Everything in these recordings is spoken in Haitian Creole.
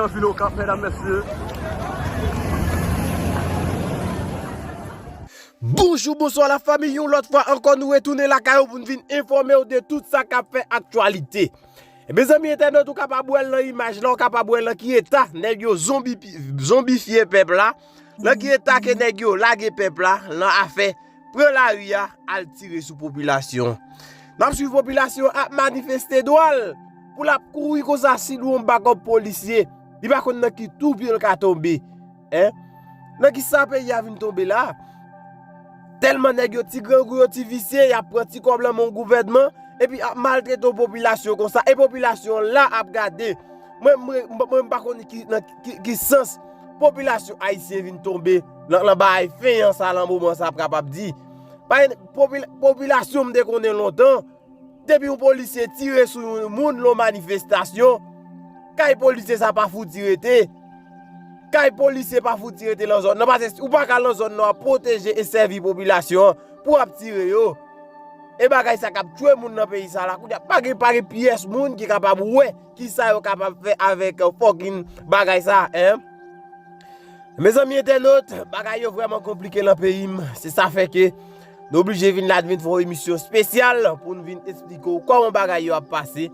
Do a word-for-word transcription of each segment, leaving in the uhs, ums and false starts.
Anpil okap, medam, mesye. Bonjou, bonswa la fanmi, yon lòt fwa ankò nou retounen lakay ou pou n vin enfòme w de tout sa k ap fè aktyalite. E mezanmi entènot, ou kapab wè l nan imaj la, ou kapab wè l nan ki eta nèg yo zonbi, zonbifye pèp la, nan ki eta ke nèg yo lage pèp la nan afè pran lari a, al tire sou popilasyon. N ap swiv popilasyon ap manifeste dwa l pou l ap kouri konsa si l yon bakòp polisye. Li pa konn nan ki tou pye l ka tonbe. Hein? Nan ki sa peyi a vin tonbe la? Tèlman nèg yo ti grangou, yo ti visye, y ap pran ti kòb lan men yon gouvènman, epi ap maltrete yon popilasyon konsa. E popilasyon la ap gade. Mwen, mwen, mwen, mwen pa konn ki, nan ki, ki sans popilasyon ayisyen vin tonbe nan, nan bagay fen an sa, nan moman sa, ap kapab di. Pa gen popil-, popilasyon m te konnen lontan, depi yon polisye tire sou yon moun lè yon manifestasyon, kay polisye sa pa fouti rete. Kay polisye pa fouti rete lan zòn nan, paske ou pa ka lan zòn nan ap pwoteje e sèvi popilasyon an pou ap tire yo. E bagay sa k ap tchwe moun nan peyi sa la, kounye a pa gen, pa gen pyès moun ki kapab wè ki sa yo kapab fè avèk, euh, fucking bagay sa, hein? Mezanmi entènot, bagay yo vrèman konplike lan peyi m. Se sa fè ke nou oblije vin la, vin fè yon emisyon espesyal pou n vin eksplike w kòman bagay yo ap pase.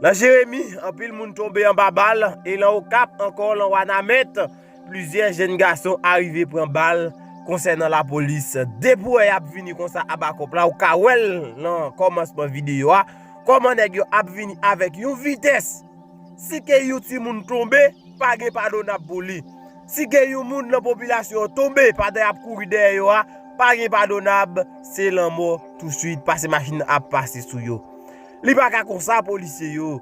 Lan Jeremi, anpil moun tonbe anba bal, e lan Okap ankò, lan Wanament, plizyè jèn gason arive pran bal konsènan lapolis. Depi w wè y ap vini konsa a bakòp la, ou ka wè l lan kòmansman videyo a, kòman nèg yo ap vini avèk yon vitès. Si ke yon timoun tonbe, pa gen padonab pou li. Si ke yon moun nan popilasyon an tonbe pandan y ap kouri dèyè yo a, pa gen padonab, se lanmò touswit, paske machin nan ap pase sou yo. Li pa ka konsa, polisye yo.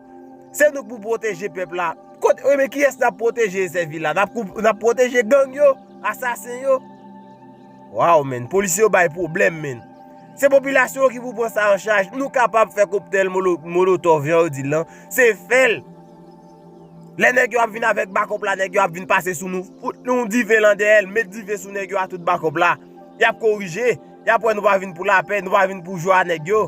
Se nou k pou pwoteje pèp la. Kote, men kiyès n ap pwoteje e sèvi la? N ap kou-, n ap pwoteje gang yo, asasen yo? Waw, men, polisye yo bay pwoblèm, men. Se popilasyon ki pou pran sa an chaj. Nou kapab fè koktèl molo-, molotòv, jan yo di l lan. Se fè l. Lè nèg yo ap vin avèk bakòp la, nèg yo ap vin pase sou nou. Fout nou dife lan dèyè l, met dife sou nèg yo a tout bakòp la. Y ap korije. Y ap wè nou pa vin pou lapè, nou pa vin pou jwe a nèg yo.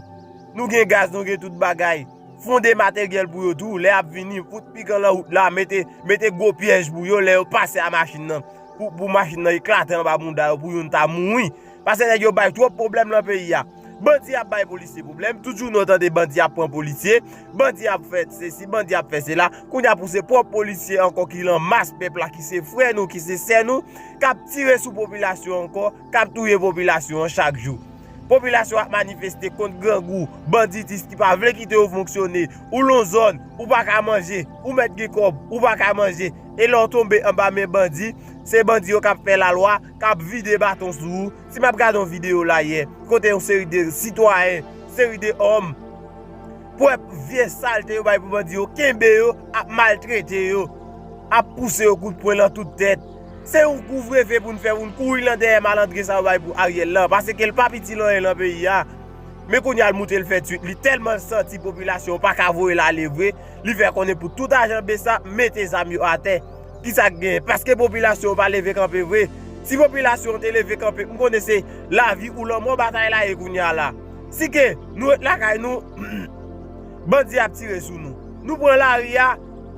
Nou gen gaz, nou gen tout bagay. Fonde materyèl pou yo tou. Lè y ap vini, fout pikan lan wout la, mete, mete gwo pyèj pou yo lè yo pase a machin nan. Pou, pou machin nan eklate anba bounda yo, pou youn ta mouri. Paske nèg yo bay twòp pwoblèm lan peyi a. Bandi ap bay polisye pwoblèm. Toujou nou tande bandi ap pran polisye. Bandi ap fè sesi, bandi ap fè sela. Kounye a pou se pwòp polisye ankò ki lan mas pèp la, ki se frè nou, ki se sè nou, k ap tire sou popilasyon ankò, k ap touye popilasyon an chak jou. Popilasyon ap manifeste kont grangou, banditis ki pa vle kite yo fonksyone. Ou lan zòn, ou pa ka manje, ou mèt gen kòb, ou pa ka manje. E lè w tonbe anba men bandi, se bandi yo k ap fè lalwa, k ap vide baton sou ou. Si m ap gade yon videyo la yè, kote yon seri de sitwayen, seri de òm, pwòp vye salte yo bay pou bandi yo, kenbe yo, ap maltrete yo, ap pouse yo kout pwen lan tout tèt. Se yon kou vreve pou n fè, pou n kouri lan dèyè malandren sa yo bay pou Ariel lan, paske l pa piti lan anyen lan peyi a. Men kounye a l moute l fè twit, li tèlman santi popilasyon pa ka voye l ale vre, li fè konnen pou tout ajan BSAP mete zam yo atè. Kisa k genyen? Paske popilasyon pa leve kanpe vre. Si popilasyon te leve kanpe, m konnen se lavi ou lanmò batay la ye kounye a la. Si ke nou ret lakay nou, bandi ap tire sou nou. Nou pran lari a,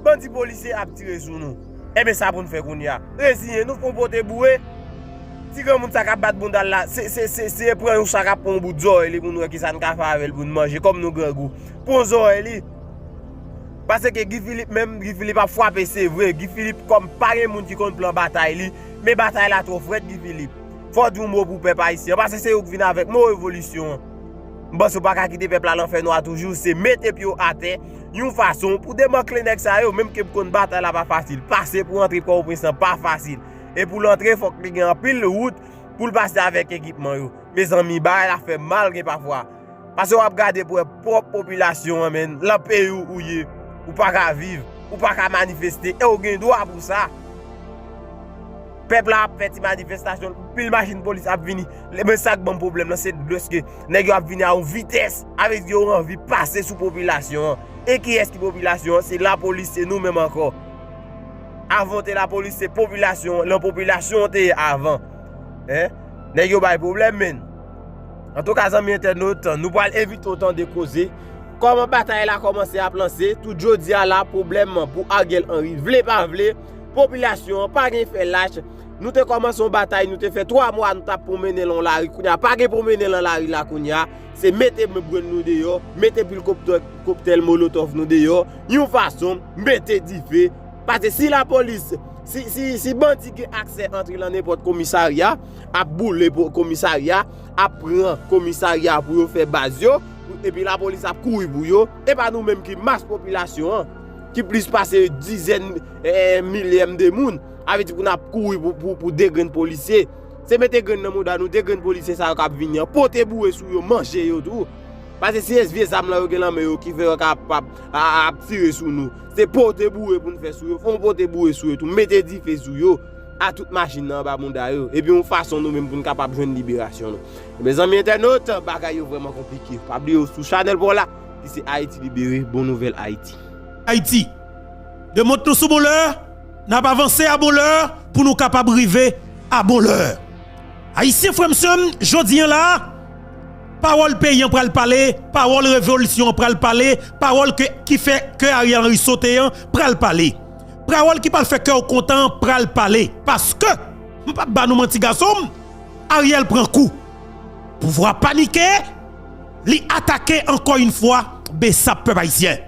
bandi polisye ap tire sou nou. Enben sa pou n fè kounye a? Reziyen nou, fè yon pote boure. Ti granmoun sa k ap bat bounda l la, se, se, se, se pran yon sa k ap pran yon bout zòrèy li pou n wè kisa n ka fè avè l pou n manje, kòm nou grangou. Pran zòrèy li. Paske Guy Philippe menm, Guy Philippe ap frape, se vre. Guy Philippe kòm pa gen moun ki konn plan batay li, men batay la twò frèt, Guy Philippe. Fò w di yon mo pou pèp ayisyen an, paske se yo k vin avèk mo revolisyon an. M panse w pa ka kite pèp la lan fènwa toujou, se mete pye w atè, yon fason pou demantle nèg sa yo, menm ke m konn batay la pa fasil. Pase pou antre Pòtoprens lan pa fasil. E pou l antre, fòk li gen anpil wout pou l pase avèk ekipman yo. Mezanmi, bagay la fè mal gen pafwa. Paske w ap gade pou wè pwòp popilasyon an, men, lan peyi w ou ye, ou pa ka viv, ou pa ka manifeste, e w gen dwa pou sa. Pèp la ap fè ti manifestasyon, pil machin polis ap vini. Men sa k ban m pwoblèm lan, se lèske nèg yo ap vini a yon vitès, avèk yo anvi pase sou popilasyon an. E kiyès ki popilasyon an? Se lapolis, se nou menm ankò. Avan w te lapolis, se popilasyon, lan popilasyon w te ye avan. Hein? Nèg yo bay pwoblèm, men. Antouka, zanmi entènot, nou pral envite w tande koze Kòman batay la kòmanse ap lanse, tout jodi a la, pwoblèm pou Ariel Henry, vle pa vle, popilasyon an pa gen fè lach. Nou te kòmanse yon batay, nou te fè twa mwa, nou t ap pwomennen l nan lari. Kounye a, pa gen pwomennen l nan lari la kounye a. Se mete brenn nou deyò, mete pil koptè-, koptèl molotòf nou deyò, yon fason, mete dife. Paske si lapolis, si, si, si bandi gen aksè antre nan nenpòt komisarya, ap boule po-, komisarya, ap pran komisarya pou yo fè baz yo, epi lapolis ap kouri pou yo, e pa nou menm ki mas popilasyon an, ki plis pase dizèn, eh, milyèm de moun, avè di pou n ap kouri pou, pou, pou de grenn polisye. Se mete grenn nan mouda nou, de grenn polisye sa yo k ap vini an, pote boure sou yo, manje yo tou. Paske si se vye zam lan yo gen nan men yo ki fè yo kapab a, a, ap tire sou nou, se pote boure pou n fè sou yo, fò n pote boure sou yo tou, mete dife sou yo, a tout machin nan anba mouda yo, epi yon fason nou menm pou n kapab jwenn liberasyon nou. Mezanmi entènot, bagay yo vrèman konplike. Pa bliye w sou chanèl pa w la, ki se Ayiti Libere, bon nouvèl Ayiti. Ayiti. De mont nou sou bon lè, n ap avanse a bon lè pou nou kapab rive a bon lè. Ayisyen, frè m, sè m, jodi a la, pawòl peyi an pral pale, pawòl revolisyon an pral pale, pawòl ke, ki fè ke Ariel Henry sote an pral pale. Pawòl ki pral fè kè w kontan an pral pale. Paske, m p ap ba nou manti gason m, Ariel pran kou. Pouvwa panike, li atake ankò yon fwa Besap, pèp ayisyen.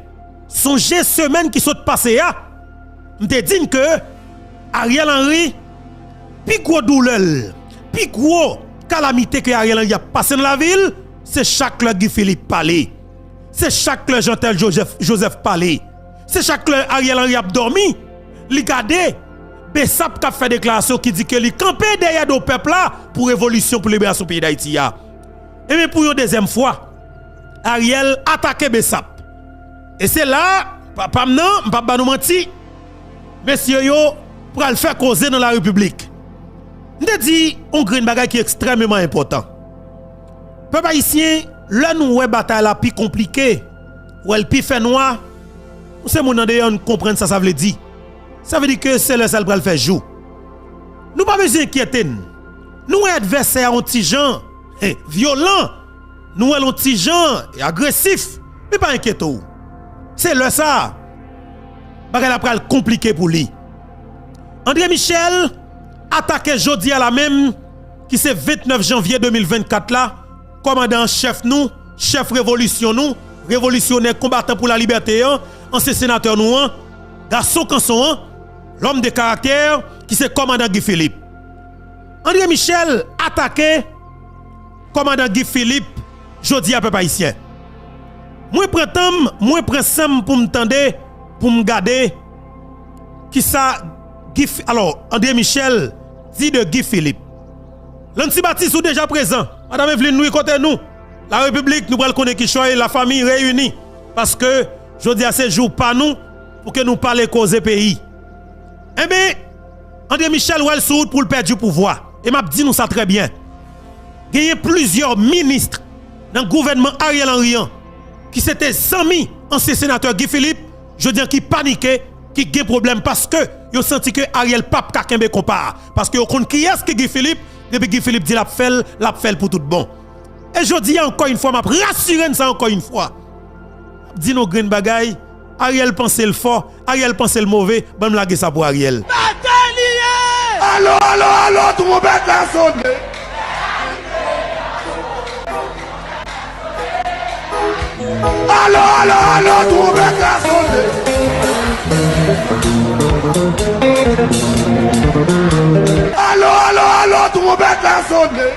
Sonje semèn ki sot pase a, m te di n ke Ariel Henry, pi gwo doulè l, pi gwo kalamite ke Ariel Henry ap pase nan lavi l, se chak lè Guy Philippe pale. Se chak lè Jeantel Joseph, Joseph pale. Se chak lè Ariel Henry ap dòmi, li gade Besap k ap fè deklarasyon ki di ke li kanpe dèyè do pèp la pou revolisyon, pou liberasyon peyi Dayiti a. Ebyen, pou yon dezyèm fwa, Ariel atake Besap. E se la, papa m nan, m p ap ba nou manti, mesye yo pral fè koze nan larepiblik. M te di yon grenn bagay ki ekstrèmeman enpòtan. Pèp ayisyen, lè nou wè batay la pi konplike, wè l pi fè nwa, nou se moun andeyò, nou konprann sa sa vle di. Sa vle di ke se lè sa l pral fè jou. Nou pa bezwen enkyete n. Nou wè advèsè a yon ti jan, eh, vyolan. Nou wè l yon ti jan, eh, agresif. Men pa enkyete w. Se lè sa a, bagay la pral konplike pou li. André Michel atake jodi a la menm, ki se vennèf janvye de mil vennkat la, kòmandan an chèf nou, chèf revolisyon nou, revolisyonè konbatan pou lalibète an, ansyen senatè nou an, gason kanson an, lòm de karaktè, ki se kòmandan Guy Philippe. André Michel atake kòmandan Guy Philippe jodi a, pèp ayisyen. Mwen pran tan m, mwen pran san m pou m tande, pou m gade kisa Guy Fi-, alò, André Michel di de Guy Philippe. Lanti Batis, ou deja prezan. Madanm Eveline, nou kote nou? Larepiblik, nou pral konnen kichòy, lafanmi reyini. Paske jodi a se jou pa nou pou ke nou pale koze peyi. Enben, André Michel wè l sou wout pou l pèdi pouvwa. E m ap di nou sa trè byen. Genyen plizyè minis nan gouvènman Ariel Henry an ki se te zanmi ansyen senatè Guy Philippe, jodi a ki panike, ki gen pwoblèm paske yo santi ke Ariel p ap ka kenbe konpa a. Paske yo konn kiyès ki Guy Philippe, depi Guy Philippe di l ap fè l, l ap fè l pou tout bon. E jodi a, ankò yon fwa, m ap rasire n sa ankò yon fwa. M ap di nou grenn bagay, Ariel panse l fò, Ariel panse l move, ban m lage sa pou Ariel. Batay li ye! Alo, alo, alo, twonpèt la sone! Alo, alo, alo, twonpèt la sone! Alo, alo, alo, twonpèt la sone!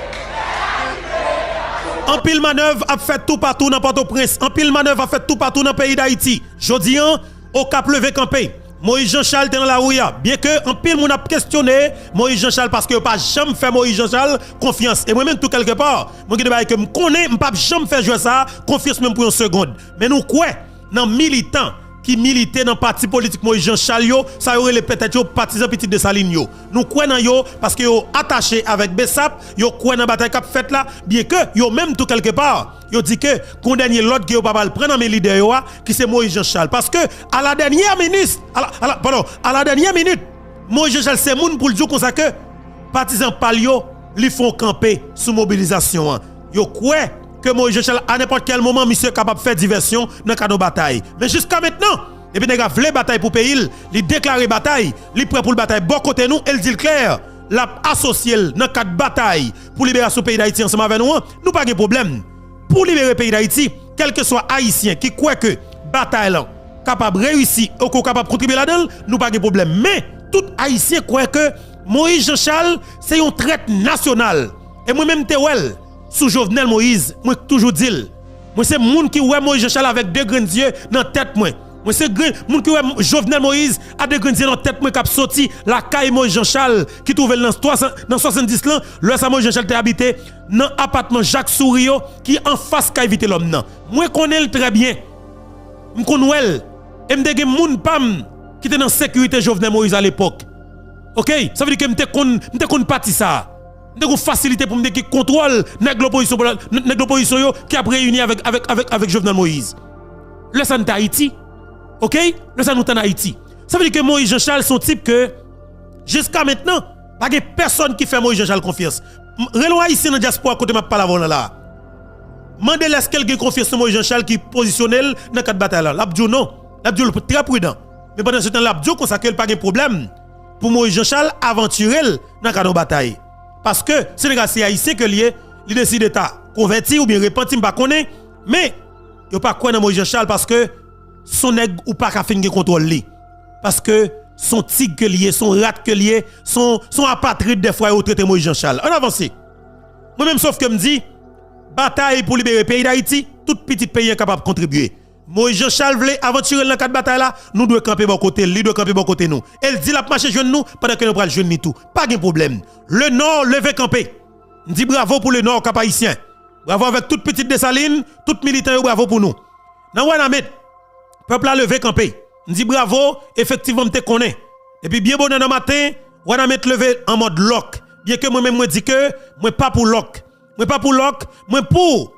Anpil manèv ap fèt toupatou nan Pòtoprens. Anpil manèv ap fèt toupatou nan peyi Dayiti. Jodi a, Okap leve kanpe. Moïse Jean Charles te nan lari a. Byenke anpil moun ap kesyone Moïse Jean Charles paske yo pa janm fè Moïse Jean Charles konfyans. E mwen menm tou kèlkepa, mwen gen de bagay ke m konnen, m p ap janm fè jwè sa a konfyans menm pou yon segonn. Men nou kwè nan militan ki milite nan pati politik Moïse Jean Charles yo, sa yo rele petèt yo patizan Pitit Desalin yo. Nou kwè nan yo paske yo atache avèk Besap, yo kwè nan batay k ap fèt la, byenke yo menm tou kèlkepa, yo di ke gon dènye lòd ke yo pa pral pran nan men lidè yo a, ki se Moïse Jean Charles. Paske, à la dernière minute, à la, à la, pardon, à la dernière minute, Moïse Jean Charles se moun pou l di w konsa ke patizan pa l yo, li fè yon kanpe sou mobilizasyon an. Yo kwè ke Moïse Jean Charles, a nenpòt kèl moman, misye kapab fè divèsyon nan kad yon batay. Men jiska mentnan, depi nèg la vle batay pou peyi l, li deklare batay, li prè pou l batay bò kote nou, e l di l klè, l ap asosye l nan kad batay pou liberasyon peyi Dayiti ansanm avè nou an, nou pa gen pwoblèm. Pou libere peyi Dayiti, kèlkeswa Ayisyen ki kwè ke batay lan kapab reyisi e ke w kapab kontribye ladan l, nou pa gen pwoblèm. Men, tout Ayisyen kwè ke Moïse Jean Charles se yon trèt nasyonal. E mwen menm m te wè l sou Jovenel Moïse, mwen toujou di l. Mwen se moun ki wè Moïse Jean Charles avèk de grenn zye nan tèt mwen. Mwen se grenn, moun ki wè Jovenel Moïse a de grenn zye nan tèt mwen k ap soti lakay Moïse Jean Charles ki twouve l nan twa san, nan swasanndis lan, lè sa Moïse Jean Charles te abite nan apatman Jak Souri yo ki anfas kay Vitelhomme nan. Mwen konnen l trè byen. M konn wè l. E m te gen moun pa m ki te nan sekirite Jovenel Moïse alepòk. Oke? Sa vle di ke m te konn, m te konn pati sa a. M te gen fasilite pou m te gen kontwòl nèg lopozisyon, nèg lopozisyon yo ki ap reyini avèk, avèk, avèk, avèk Jovenel Moïse. Lè sa n te Ayiti. Oke? Lè sa nou t ann Ayiti. Sa vle di ke Moïse Jean Charles se yon tip ke, jiska mentnan, pa gen pèsòn ki fè Moïse Jean Charles konfyans. M, rele yon Ayisyen nan dyaspora kote m ap pale avè w lan la a. Mande l èske l gen konfyans nan Moïse Jean Charles ki pozisyone l nan kad batay la. L ap di w non. L ap di w l trè pridan. Men pandan se tan, l ap di w konsa ke l pa gen pwoblèm pou Moïse Jean Charles avantire l nan kad yon batay. Paske Senegal se Ayisyen ke l ye, li deside ta konvèti oubyen repanti, m pa konnen. Men, yo pa kwè nan Moïse Jean Charles paske se yon nèg ou pa ka fin gen kontwòl li. Paske se yon tig ke l ye, se yon rat ke l ye, se yon, se yon apatrid dèfwa yo trete Moïse Jean Charles. Ann avanse. Mwen menm, sof ke m di, batay pou libere peyi Dayiti, tout pitit peyi an kapab kontribye. Moïse Jean Charles vle avantire l nan kad batay la, nou dwe kanpe bò kote l, li dwe kanpe bò kote nou. E l di l ap mache jwenn nou pandan ke nou pral jwenn li tou. Pa gen pwoblèm. Lenò leve kanpe. M di bravo pou Lenò, Kap Ayisyen. Bravo avèk tout pitit Desalin, tout militan yo, bravo pou nou. Nan Wanament, pèp la leve kanpe. M di bravo, efektivman, m te konnen. Depi byen bonè nan maten, Wanament leve an mòd lòk. Byenke mwen menm mwen di ke mwen pa pou lòk. Mwen pa pou lòk, mwen pou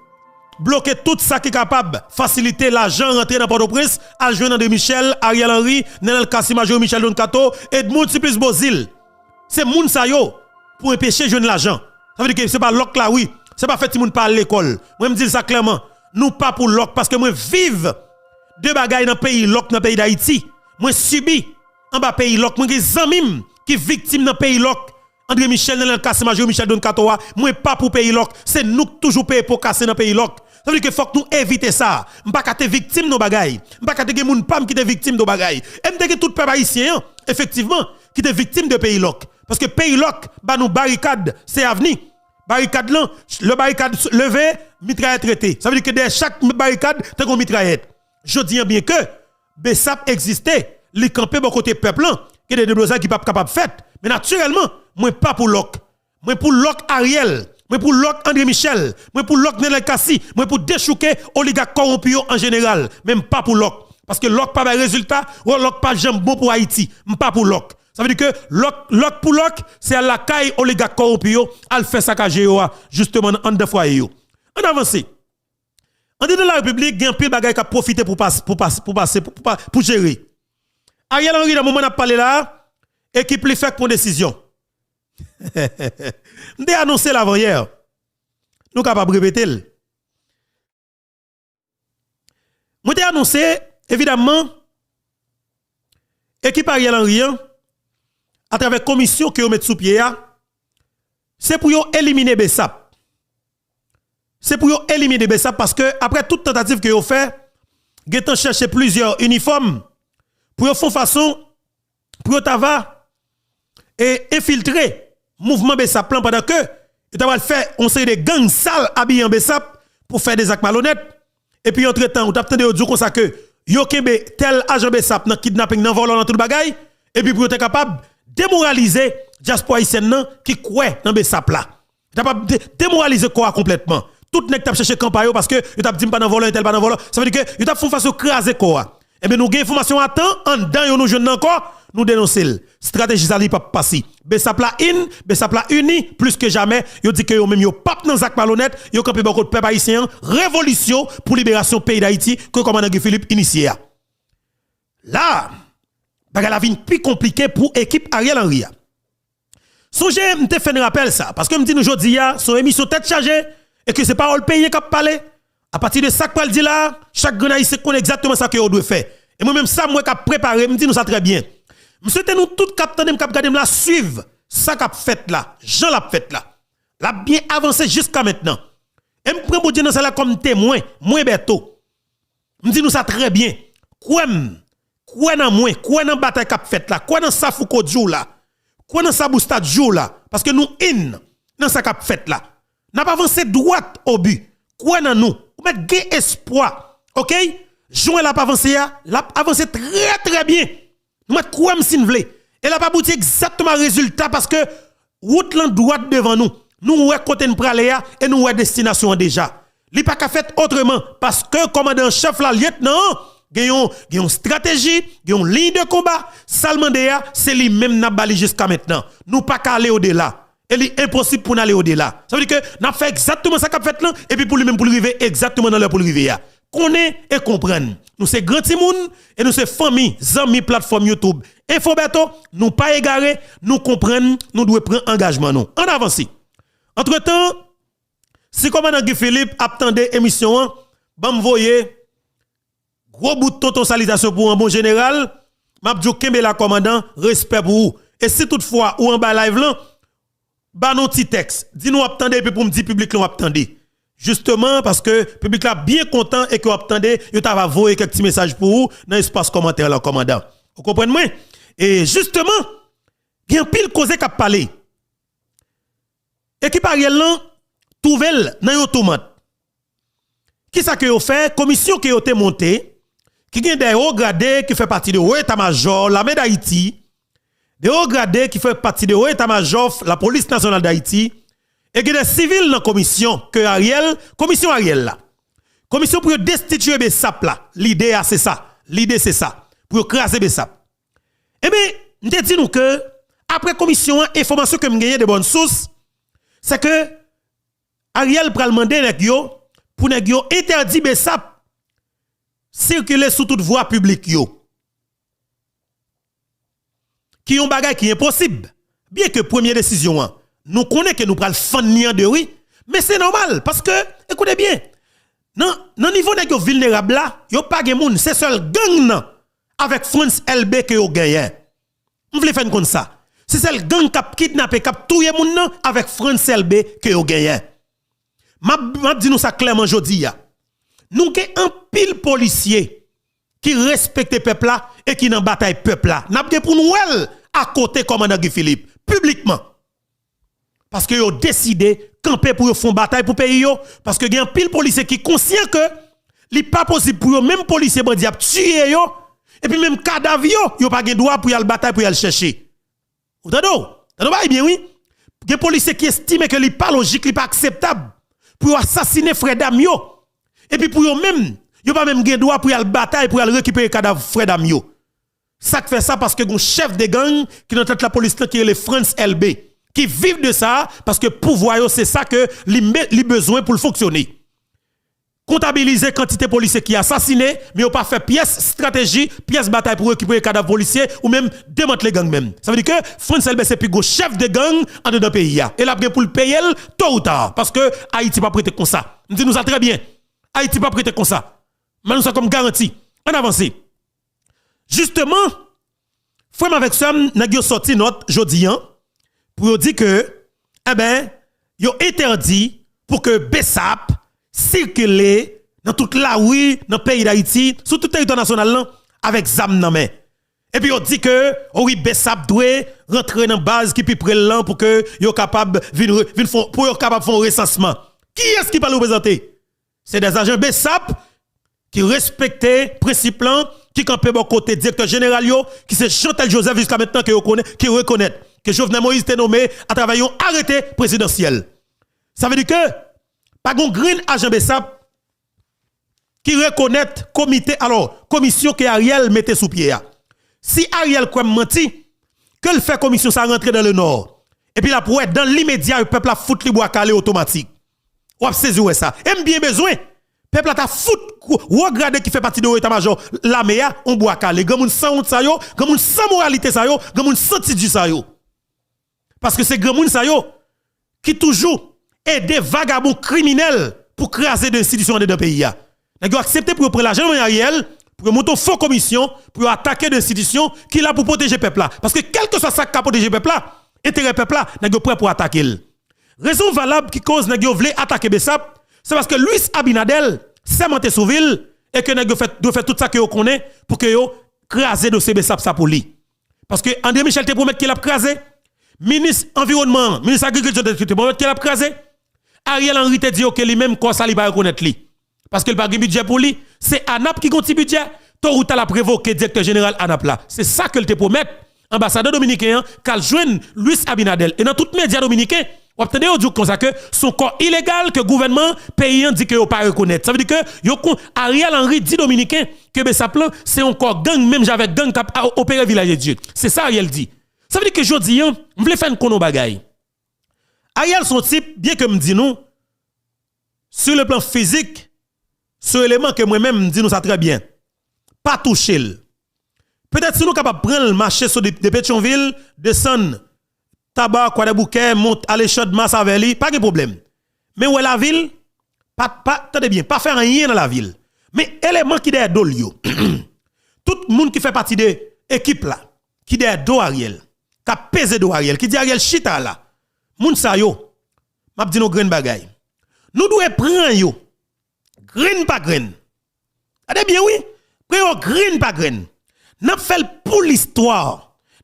bloke tout sa ki kapab fasilite lajan rantre nan Pòtoprens, al jwenn André Michel, Ariel Henry, Nenel Cassy, Majorie Michel, Don Kato, Edmonde Supplice Beauzile. Se moun sa yo pou enpeche jwenn lajan. Sa vle di ke se pa lòk la, wi. Se pa fè timoun pa al lekòl. Mwen, m di l sa klèman. Nou pa pou lòk, paske mwen viv de bagay nan peyi lòk, nan peyi Dayiti. Mwen sibi anba peyi lòk. Mwen gen zanmi m ki viktim nan peyi lòk. André Michel, Nenel Cassy, Majorie Michel, Don Kato a, mwen pa pou peyi lòk. Se nou k toujou peye po kase nan peyi lòk. Sa vle di ke fòk nou evite sa. M pa ka te viktim nan bagay. M pa ka te gen moun pa m ki te viktim nan bagay. E m te gen tout pèp ayisyen an, efektivman, ki te viktim de peyi lòk. Paske peyi lòk ba nou barikad, se avni. Barikad lan, lè barikad leve, mitrayèt rete. Sa vle di ke dèyè chak barikad, te gen yon mitrayèt. Jodi an, byenke BSAP egziste, li kanpe bò kote pèp lan, gen de deblozay ki p ap kapab fèt. Men natirèlman, mwen pa pou lòk. Mwen pou lòk Ariel, mwen pou lòk André Michel, mwen pou lòk Nenel Cassy, mwen pou dechouke oligak kòwonpi yo an jeneral. Men m pa pou lòk. Paske lòk pa bay rezilta, lòk pa janm bon pou Ayiti. M pa pou lòk. Sa vle di ke lòk, lòk pou lòk, se al lakay oligak kòwonpi yo, al fè sakaje yo a, jisteman anndan fwaye yo. Ann avanse. Andedan Larepiblik, gen anpil bagay k ap pwofite pou pas-, pou pas-, pou pase, pou, pou pa-, pou jere. Ariel Henry, nan moman n ap pale la a, ekip li fèk pran desizyon. M te anonse l avan yè. Nou kapab repete l. Mwen te anonse, evidamman, ekip Ariel Henry an, atravè komisyon ke yo met sou pye a, se pou yo elimine BSAP. Se pou yo elimine BSAP paske, aprè tout tantativ ke yo fè, gentan chèche plizyè inifòm pou yo fè yon fason pou yo ta va e enfiltre mouvman BSAP lan pandan ke yo ta pral fè yon seri de gang sal abiye an BSAP pou fè de zak malonèt. Epi antretan, ou t ap tande yo di w konsa ke yo kenbe tèl ajan BSAP nan kidnaping, nan vòlò, nan tout bagay, epi pou yo te kapab demoralize dyaspora ayisyèn nan ki kwè nan BSAP la. Yo t ap de-, demoralize kò a konplètman. Tout nèg t ap chèche kan pa yo paske yo t ap di m pa nan vòlò, entèl pa nan vòlò. Sa vle di ke yo t ap fè yon fason kraze kò a. Ebyen, nou gen enfòmasyon a tan, anndan yo nou jwenn nan ankò, nou denonse l. Estrateji sa li p ap pase. BSAP la in, BSAP la ini, plis ke jamè, yo di ke yo menm yo p ap nan zak malonèt, yo kanpe bò kot pèp ayisyen an, revolisyon pou liberasyon peyi Dayiti ke kòmandan Guy Philippe inisye a. La, bagay la vin pi konplike pou ekip Ariel Henry a. Sonje, m te fè n rapèl sa, paske m di nou jodi a, se yon emisyon tèt chaje, e ke se pawòl peyi an k ap pale, apati de sa k pral di la, chak grenn Ayisyen konn egzakteman sa ke yo dwe fè. E mwen menm sa m wè k ap prepare, m di nou sa trè byen. M swete nou tout k ap tande m, k ap gade m la, swiv sa k ap fèt la, jan l ap fèt la. L ap byen avanse jiska mentnan. E m pran Bondye nan sa la kòm temwen, mwen Bèto. M di nou sa trè byen. Kwè m, kwè nan mwen, kwè nan batay k ap fèt la, kwè nan sa Fouco di w la, kwè nan sa Busta di w la, paske nou in nan sa k ap fèt la. N ap avanse dwat o bi. Kwè nan nou. Ou mèt gen espwa. Oke? Jan l ap avanse a, l ap avanse trè, trè byen. Nou mèt kwè m si n vle. E l ap abouti egzakteman a rezilta paske wout lan dwat devan nou. Nou wè kote n prale a e nou wè destinasyon an deja. Li pa ka fèt otreman paske kòmandan an chèf la, lyetnan an, gen yon, gen yon estrateji, gen yon liy de konba. Sa l mande a, se li menm n ap ba li jiska mentnan. Nou pa ka ale odela. E li enposib pou n ale odela. Sa vle di ke n ap fè egzakteman sa k ap fèt lan, epi pou li menm pou l rive egzakteman nan lè pou l rive a. Konnen e konprann. Nou se gran timoun e nou se fanmi, zanmi platfòm YouTube Info Bertho. Nou pa egare, nou konprann, nou dwe pran angajman nou. Ann avanse. Antretan, si kòmandan Guy Philippe ap tande emisyon an, ban m voye gwo bout tonton salitasyon pou w, an bon jeneral. M ap di w kenbe la kòmandan, respè pou ou. E si toutfwa ou anba live lan, ba nou ti tèks. Di nou w ap tande epi pou m di piblik lan w ap tande. Jisteman, paske piblik la byen kontan e ke w ap tande, yo ta va voye kèk ti mesaj pou ou nan espas kòmantè lan, kòmandan. Ou konprann mwen? E jisteman, gen anpil koze k ap pale. Ekip Ariel lan twouve l nan yon toumant. Kisa ke yo fè? Komisyon ke yo te monte, ki gen de wo grade ki fè pati de wo eta majò lame Dayiti, de wo grade ki fè pati de wo eta majò Lapolis Nasyonal Dayiti, e gen de sivil nan komisyon ke Ariel, komisyon Ariel la. Komisyon pou yo destitiye BSAP la. Lide a se sa. Lide se sa. Pou yo kraze BSAP. Ebyen, m te di nou ke, apre komisyon an, enfòmasyon ke m genyen de bòn sous, se ke Ariel pral mande nèg yo pou nèg yo entèdi BSAP sikile sou tout vwa piblik yo. Ki yon bagay ki enposib. Byenke premye desizyon an, nou konnen ke nou pral fann li an de, wi, men se nòmal, paske, ekoute byen, nan, nan nivo nèg yo vilnerab la, yo pa gen moun, se sèl gang nan avèk Frantz Elbé ke yo genyen. M vle fè n konn sa. Se sèl gang k ap kidnape, k ap touye moun nan avèk Frantz Elbé ke yo genyen. M ap, m ap di nou sa klèman jodi a. Nou gen anpil polisye ki respekte pèp la e ki nan batay pèp la. N ap gen pou n wè l akote kòmandan Guy Philippe, piblikman. Paske yo deside kanpe pou yo fè yon batay pou peyi yo. Paske gen anpil polisye ki konsyan ke li pa posib pou yo menm polisye bandi ap tiye yo, epi menm kadav yo, yo pa gen dwa pou y al batay, pou y al chèche. Ou tande w? Tande w bagay byen, wi. Gen polisye ki estime ke li pa lojik, li pa akseptab pou yo asasinen frè dam yo. Epi pou yo menm, yo pa menm gen dwa pou y al batay, pou y al rekipere kadav frè dam yo. Sa k fè sa? Paske gon chèf de gang ki nan tèt lapolis lan ki rele Frantz Elbé, ki viv de sa, paske pouvwa yo se sa ke li, li bezwen pou l fonksyone. Kontabilize kantite polisye ki asasinen, men yo pa fè pyès estrateji, pyès batay pou rekipere kadav polisye, ou menm demantle gang menm. Sa vle di ke Frantz Elbé se pi gwo chèf de gang andedan peyi a. E l ap gen pou l peye l to ou ta, paske Ayiti p ap rete konsa. M di nou sa trè byen. Ayiti p ap rete konsa. M ban nou sa kòm garanti. Ann avanse. Jisteman, frè m avèk sè m, nèg yo sòti nòt jodi an pou yo di ke, enben, yo entèdi pou ke BSAP sikile nan tout lari nan peyi Dayiti, sou tout teritwa nasyonal lan, avèk zam nan men. Epi yo di ke, o wi, BSAP dwe rantre nan baz ki pi pre l lan pou ke yo kapab vin re-, vin fè, pou yo kapab fè yon resansman. Kiyès ki pral reprezante? Se dè ajan BSAP ki respekte prensip lan, ki kanpe bò kote direktè jeneral yo, ki se Jeantel Joseph jiska mentnan ke yo konnen, ki rekonèt ke Jovenel Moïse te nome atravè yon arete prezidansyèl. Sa vle di ke pa gen yon grenn ajan BSAP ki rekonèt komite, alò, komisyon ke Ariel mete sou pye a. Si Ariel kwè m manti, ke l fè komisyon sa rantre dans le Nord. Epi l ap wè, dans l'immédiat, pèp la fout li bwa kale otomatik. W ap sezi wè sa. E m byen bezwen. Pèp la ta fout gwo, wo grade ki fè pati de wo eta majò lame a, yon bwa kale. Granmoun sanwont sa yo, granmoun san moralite sa yo, granmoun san tidi sa yo. Paske se granmoun sa yo ki toujou ede vagabon kriminèl pou kraze de enstitisyon anndan peyi a. Nèg yo aksepte pou yo pran lajan nan men Ariel, pou yo monte yon fo komisyon, pou yo atake de enstitisyon ki la pou pwoteje pèp la. Paske kèlkeswa sa k ka pwoteje pèp la, enterè pèp la, nèg yo prè pou atake l. Rezon valab ki koz nèg yo vle atake Bessap, se paske Luis Abinader sèmante sou vil e ke nèg yo fè, dwe fè tout sa ke yo konnen pou ke yo kraze dosye Bessap sa pou li. Paske André Michel te pwomèt ke l ap kraze. Minis anviwònman an, minis agrikilti te, te pwomèt ke l ap kraze. Ariel Henry te di yo ke li menm kò sa li pa rekonèt li. Paske l pa gen bidjè pou li. Se ANAP ki gon ti bidjè. Tôt ou ta l ap revoke direktè jeneral ANAP la. Se sa ke l te pwomèt anbasadè dominiken an k al jwenn Luis Abinader. E nan tout medya dominiken, w ap tande yo di w konsa ke se yon kò ilegal ke gouvènman peyi an di ke yo pa rekonèt. Sa vle di ke yo kon Ariel Henry di dominiken ke Bessap lan se yon kò gang menm jan avèk gang k ap a-, opere Vilaj de Dye. Se sa Ariel di. Sa vle di ke jodi an, m vle fè n konnen yon bagay. Ariel se yon tip, byen ke m di nou, sur le plan fizik, se yon eleman ke mwen menm m di nou sa trè byen. Pa touche l. Petèt si nou kapab pran l mache sou de, de Petyonvil, desann Taba, Kwadèboukè, mont ale Chòdmas avè li, pa gen pwoblèm. Men wè lavil, pa, pa, tande byen, pa fè anyen nan lavil. Men eleman ki dèyè do l yo, tout moun ki fè pati de ekip la, ki dèyè do Ariel, k ap peze do Ariel, ki di Ariel chita la, moun sa yo, m ap di nou grenn bagay. Nou dwe pran yo, grenn pa grenn. Gade byen wi, pran yo grenn pa grenn. N ap fè l pou listwa.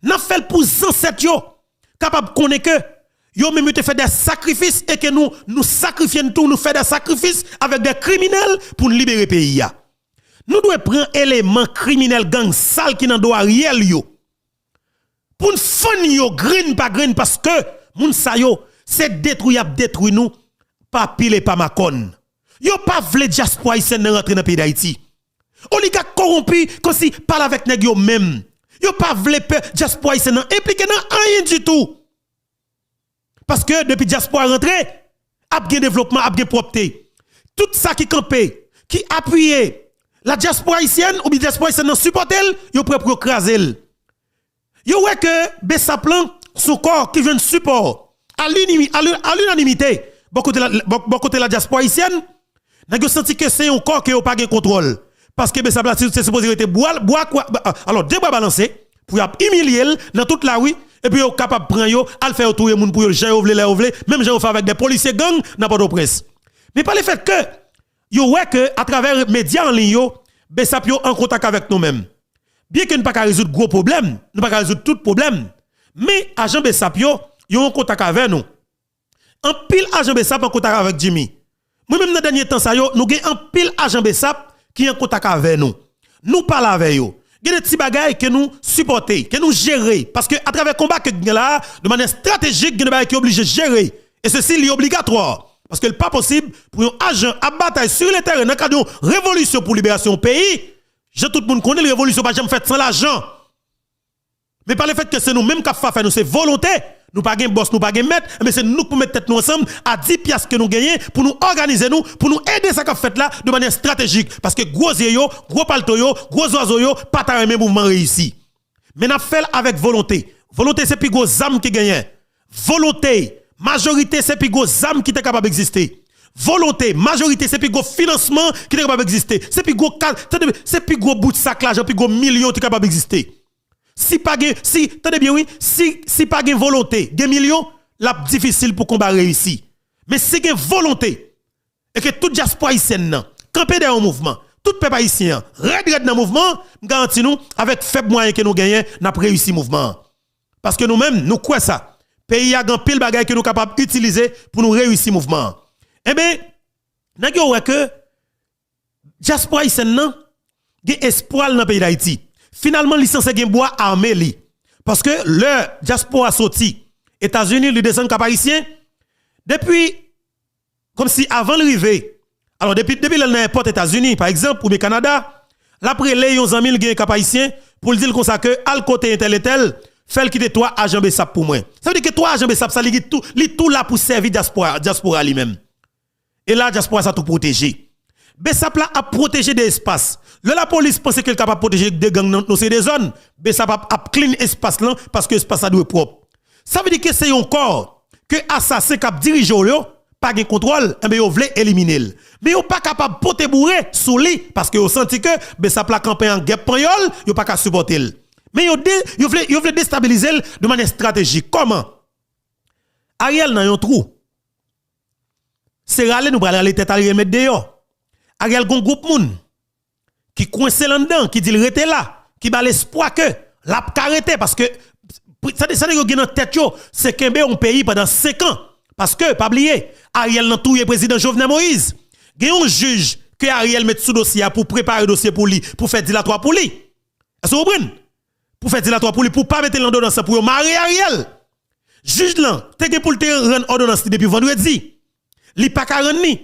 N ap fè l pou zansèt yo kapab konnen ke yo menm yo te fè de sakrifis e ke nou, nou sakrifye n tou, nou fè de sakrifis avèk de kriminèl pou n libere peyi a. Nou dwe pran eleman kriminèl gang sal ki nan do Ariel yo. Pou n fann yo grenn pa grenn, paske moun sa yo, se detwi y ap detwi nou pa pil e pa makòn. Yo pa vle dyaspora ayisyèn nan rantre nan peyi Dayiti. Oligak kowonpi, kòmsi pale avèk nèg yo menm. Yo pa vle pè dyaspora ayisyèn nan enplike nan anyen ditou. Paske depi dyaspora rantre, ap gen devlopman, ap gen pwòpte. Tout sa ki kanpe, ki apiye la dyaspora ayisyèn oubyen dyaspora ayisyèn nan sipòte l, yo prè pou yo kraze l. Yo wè ke Bessap lan se yon kò ki jwenn sipò a linimi-, a li-, a linanimite bò kote la, bò, bò kote la dyaspora ayisyèn. Nèg yo santi ke se yon kò ke yo pa gen kontwòl. Paske Bessap la, se, se sipoze rete bwa, bwa kwa, ba, alò, de bra balanse, pou y ap imilye l nan tout lari, epi yo kapab pran yo, al fè yo touye moun pou yo, jan yo vle, lè yo vle, menm jan yo fè avèk de polisye gang nan Pòtoprens. Men pa lefèt ke yo wè ke, atravè medya an liy yo, Bessap yo an kontak avèk nou menm. Byen ke n pa ka rezoud gwo pwoblèm, nou pa ka rezoud tout pwoblèm, men ajan Bessap yo, yo an kontak avè nou. Anpil ajan Bessap an kontak avèk Jimmy. Mwen menm nan dènye tan sa yo, nou gen anpil ajan Bessap ki an kontak avè nou. Nou pale avè yo. Gen de ti bagay ke nou sipòte, ke nou jere, paske atravè konba ke gen la a, de manyè estratejik, gen de bagay ki oblije jere. E sesi li obligatwa. Paske l pa posib pou yon ajan ap batay sur le terrain nan kad yon revolisyon pou liberasyon yon peyi, jan tout moun konnen l, revolisyon pa janm fèt san lajan. Men pa lefèt ke se nou menm k ap fè afè nou, se volonte. Nou pa gen bòs, nou pa gen mèt, men se nou k pou met tèt nou ansanm a dis pyas ke nou genyen pou nou òganize nou, pou nou ede sa k ap fèt la de manyè estratejik. Paske gwo zye yo, gwo palto yo, gwo zwazo yo pa ta renmen mouvman an reyisi. Men n ap fè l avèk volonte. Volonte se pi gwo zam ki genyen. Volonte, majorite se pi gwo zam ki te kapab egziste. Volonte, majorite se pi gwo finansman ki te kapab egziste. Se pi gwo ka-, tande, se pi gwo bout sak lajan, pi gwo milyon ki te kapab egziste. Si pa gen, si, tande byen wi, si, si pa gen volonte, gen milyon, l ap difisil pou konba reyisi. Men si gen volonte, e ke tout dyaspora ayisyèn nan kanpe dèyè yon mouvman, tout pèp ayisyen an rèd rèd nan mouvman an, m garanti nou, avèk fèb mwayen ke nou genyen, n ap reyisi mouvman an. Paske nou menm, nou kwè sa. Peyi a gen anpil bagay ke nou kapab itilize pou nou reyisi mouvman an. Enben, nèg yo wè ke dyaspora ayisyèn nan gen espwa l nan peyi Dayiti. Finalman, li sanse gen bwa ame li. Paske lè dyaspora soti Etazini, li desann Kap Ayisyen, depi, kòmsi avan l rive, alò, depi, depi lè l nan èpòt Etazini, pa egzanp, oubyen Kanada, l ap rele yon zanmi l genyen Kap Ayisyen pou l di l konsa ke al kote entèl entèl, fè l kite twa ajan Bessap pou mwen. Sa vle di ke twa ajan Bessap sa, li tou, li tou la pou sèvi dyaspora, dyaspora li menm. E la, dyaspora sa tou pwoteje. Bessap la ap pwoteje de espas. Lè lapolis panse ke l kapab pwoteje de gang nan, nan seri de zòn, Bessap ap, ap clean espas lan paske espas la dwe pwòp. Sa vle di ke se yon kò ke asasen k ap dirije w yo pa gen kontwòl, enben yo vle elimine l. Men yo pa kapab pote boure sou li, paske yo santi ke Bsap la kanpe an gèp panyòl, yo pa ka sipòte l. Men yo, de, yo vle, yo vle destabilize l de manyè estratejik. Kòman? Ariel nan yon twou. Se rale nou pral rale tèt Ariel met deyò. Ariel gon gwoup moun ki kwense l anndan, ki di l rete la, ki ba l espwa ke l ap ka rete, paske sa, sa nèg yo gen nan tèt yo, se kenbe yon peyi pandan senk an. Paske, pa bliye, Ariel nan touye prezidan Jovenel Moïse. Gen yon jij ke Ariel met sou dosye a pou prepare dosye pou li, pou fè dilatwa pou li. Èske w konprann? Pou fè dilatwa pou li, pou pa mete l nan odonans lan, pou yo mare Ariel. Jij lan te gen pou l te rann òdonans li depi vandredi. Li pa ka rann li.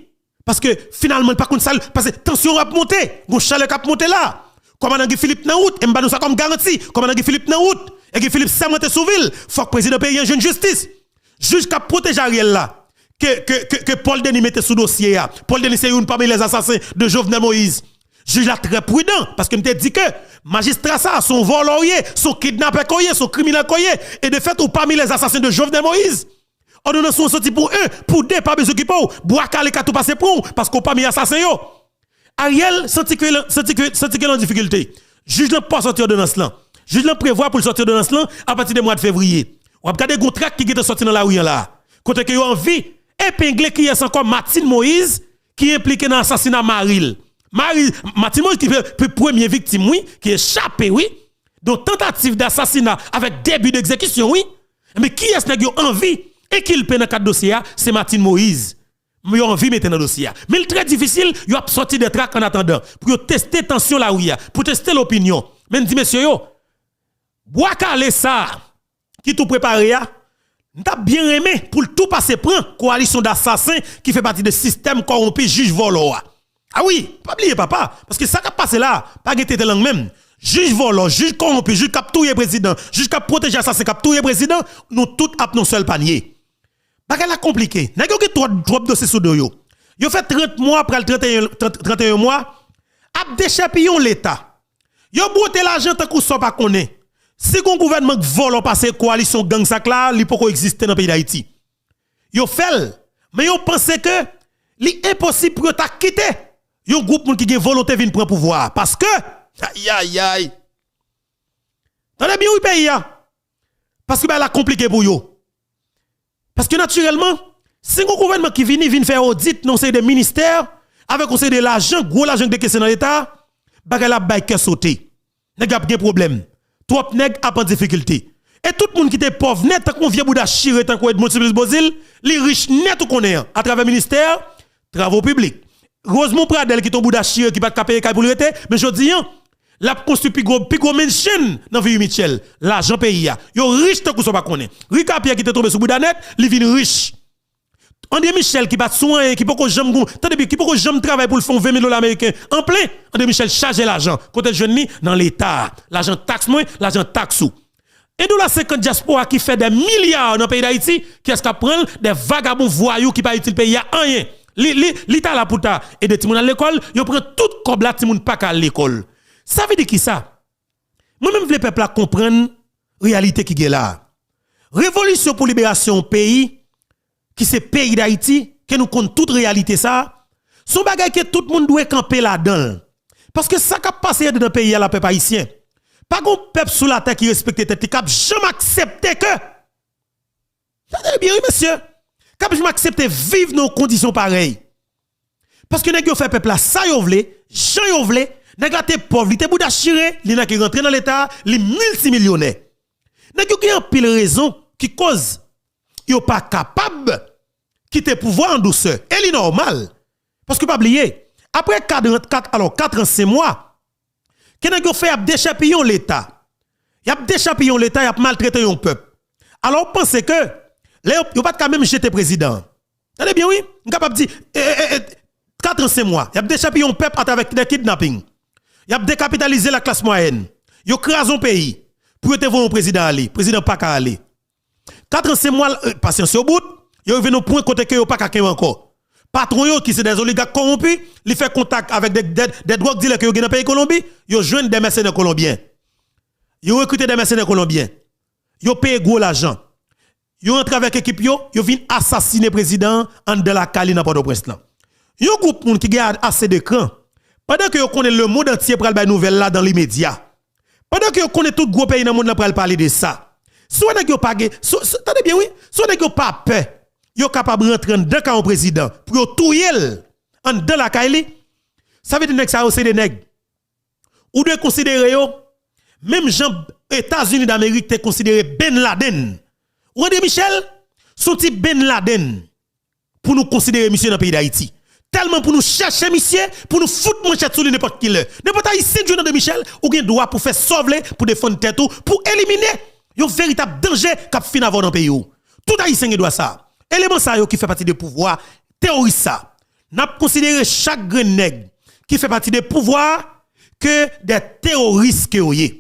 Paske finalman, li pa konn sa l, paske tansyon ap monte, gon chalè k ap monte la. Kòmandan Guy Philippe nan wout, e m ba nou sa kòm garanti. Kòmandan Guy Philippe nan wout, e Guy Philippe sèmante sou vi l. Fòk prezidan peyi an jwenn jistis. Jij k ap pwoteje Ariel la, ke, ke, ke, ke Paul Denis mete sou dosye a. Paul Denis se youn pami les assassins de Jovenel Moïse. Jij la trè pridan, paske m te di ke majistra sa a, se yon vòlò w ye, se yon kidnapè ke w ye, se yon kriminèl ke w ye, e de fèt, ou pami les assassins de Jovenel Moïse. Òdonans ou an soti pou en, pou de, pa bezwen okipe w, bwa kale ka tou pase pran w, paske w pami asasen yo. Ariel santi ke, santi ke, santi ke l an difikilte. Jij lan pa sòti òdonans lan. Jij lan prevwa pou l sòti òdonans lan apati de mwa de fevriye. W ap gade gon trak ki gentan sòti nan lari an la. Kote ke yo anvi epengle kiyès ankò? Martine Moïse, ki enplike nan asasina mari l. Mari, Martine Moïse ki pe, pe premye viktim, wi, ki echape, wi, de yon tantativ dasasina avèk de bi degzekisyon, wi. Men kiyès nèg yo anvi enkilpe nan kad dosye a? Se Martine Moïse. Yo anvi mete nan dosye a. Men l trè difisil, yo ap sòti de trak an atandan pou yo teste tansyon lari a, pou teste lopinyon. Men n di mesye yo, bwa kale sa a ki tou prepare a, m t ap byen renmen pou l tou pase pran kowalisyon dasasen ki fè pati de sistèm kòwonpi jij vòlò a. A wi, pa bliye papa, paske sa k ap pase la a, pa gen tete lang menm. Jij vòlò, jij kòwonpi, jij k ap touye prezidan, jij k ap pwoteje asasen k ap touye prezidan, nou tout ap nan sèl panye. Bagay la konplike. Nèg yo gen twòp, twòp dosye sou do yo. Yo fè trant mwa, pral trannteyen, trant, trannteyen mwa, ap dechèpiye yon leta. Yo bwote lajan tankou sa w pa konnen. Si gon gouvènman k vòlò pase kowalisyon gang sa k la, li poko egziste nan peyi Dayiti. Yo fè l, men yo panse ke li enposib pou yo ta kite yon gwoup moun ki gen volonte vin pran pouvwa a. Paske, ayayay, tande byen wi peyi a, paske bagay la konplike pou yo. Paske natirèlman, si yon gouvènman ki vini, vin fè odit nan yon seri de ministè, avèk yon seri de lajan, gwo lajan ki dekese nan leta, bagay la ap bay kè sote. Nèg ap gen pwoblèm. Twòp nèg ap an difikilte. E tout moun ki te pòv nèt, tankou yon vye bouda chire, tankou Edmond Supplice Beauzile, li rich nèt ou konnen an, atravè ministè travo piblik. Rosemond Pradel ki te yon bouda chire, ki pa t ka peye kay pou l rete, men jodi an, l ap konstwi pi gwo, pi gwo mansion nan Vieux Mitchell. Lajan peyi a. Yo rich tankou sa w pa konnen. Ricard Pierre ki te tonbe sou bouda nèt, li vin rich. André Michel ki pa t sou anyen, ki poko janm gon, tande byen, ki poko janm travay pou l fè yon ven mil dola ameriken an plen, André Michel chaje lajan. Kote l jwenn li? Nan leta. Lajan taks mwen, lajan taks ou. En dola senkant dyaspora ki fè dè milya nan peyi Dayiti, kiyès k ap pran l? Dè vagabon vwayou ki pa itil peyi a anyen. Li, li, li ta la pou ta ede timoun al lekòl, yo pran tout kòb la, timoun pa ka al lekòl. Sa vle di kisa? Mwen menm vle pèp la konprann reyalite ki gen la a. Revolisyon pou liberasyon yon peyi, ki se peyi Dayiti, ke nou konn tout reyalite sa a, se yon bagay ke tout moun dwe kanpe ladan l. Paske sa k ap pase anndan peyi a la, pèp ayisyen, pa gon pèp sou latè ki respekte tèt li, k ap janm aksepte ke, tande byen wi mesye, k ap janm aksepte viv nan yon kondisyon parèy. Paske nèg yo fè pèp la sa yo vle, jan yo vle, nèg la te pòv, li te bouda chire, li nan ke rantre nan leta, li miltimilyonè. Nèg yo gen anpil rezon ki koz yo pa kapab kite pouvwa an dousè. E li nòmal. Paske pa bliye, apre kat, kat, alò, kat an senk mwa, ke nèg yo fè, y ap dechèpiye yon leta. Y ap dechèpiye yon leta, y ap maltrete yon pèp. Alò, w panse ke lè yo, yo pa t ka menm jete prezidan an. Tande byen wi, m kapab di, e, e, e, e, kat an senk mwa, y ap dechèpiye yon pèp atravè de kidnaping. Y ap dekapitalize laklas mwayèn. Yo kraze yon peyi pou yo te voye yon prezidan ale. Prezidan pa ka ale. Kat an senk mwa, e, pasyans yo bout, yo rive nan pwen kote ke yo pa ka kenbe ankò. Patwon yo, ki se dè oligak kòwonpi, li fè kontak avèk de, de, de dwòg dilè ke yo gen nan peyi Kolonbi, yo jwenn de mèsenè kolonbyen. Yo rekrite de mèsenè kolonbyen. Yo peye gwo lajan. yo rantre avèk ekip yo, yo vin asasinen prezidan an anndan lakay li nan Pòtoprens lan. Yon gwoup moun ki gen ase de kran, pandan ke yo konnen lemonn antye pral bay nouvèl la dan limedya, pandan ke yo konnen tout gwo peyi nan mond lan pral pale de sa, si w wè nèg yo pa gen, si, si, tande byen wi, si w wè nèg yo pa pè, yo kapab rantre anndan kay yon prezidan pou yo touye l anndan lakay li, sa vle di nèg sa yo se de nèg ou dwe konsidere yo menm jan Etazini Damerik te konsidere Ben Laden. Ou André Michel, se yon ti Ben Laden pou nou konsidere misye nan peyi Dayiti. Tèlman pou nou chèche misye, pou nou fout manchèt sou li nenpòt ki lè. Nenpòt Ayisyen k jwenn André Michel, ou gen dwa pou fè sa w vle, pou defann tèt ou, pou elimine yon veritab danje k ap fin avè w nan peyi w. Tout Ayisyen gen dwa sa. Eleman sa yo ki fè pati de pouvwa teworis sa. N ap konsidere chak grenn nèg ki fè pati de pouvwa a ke de teworis ke yo ye.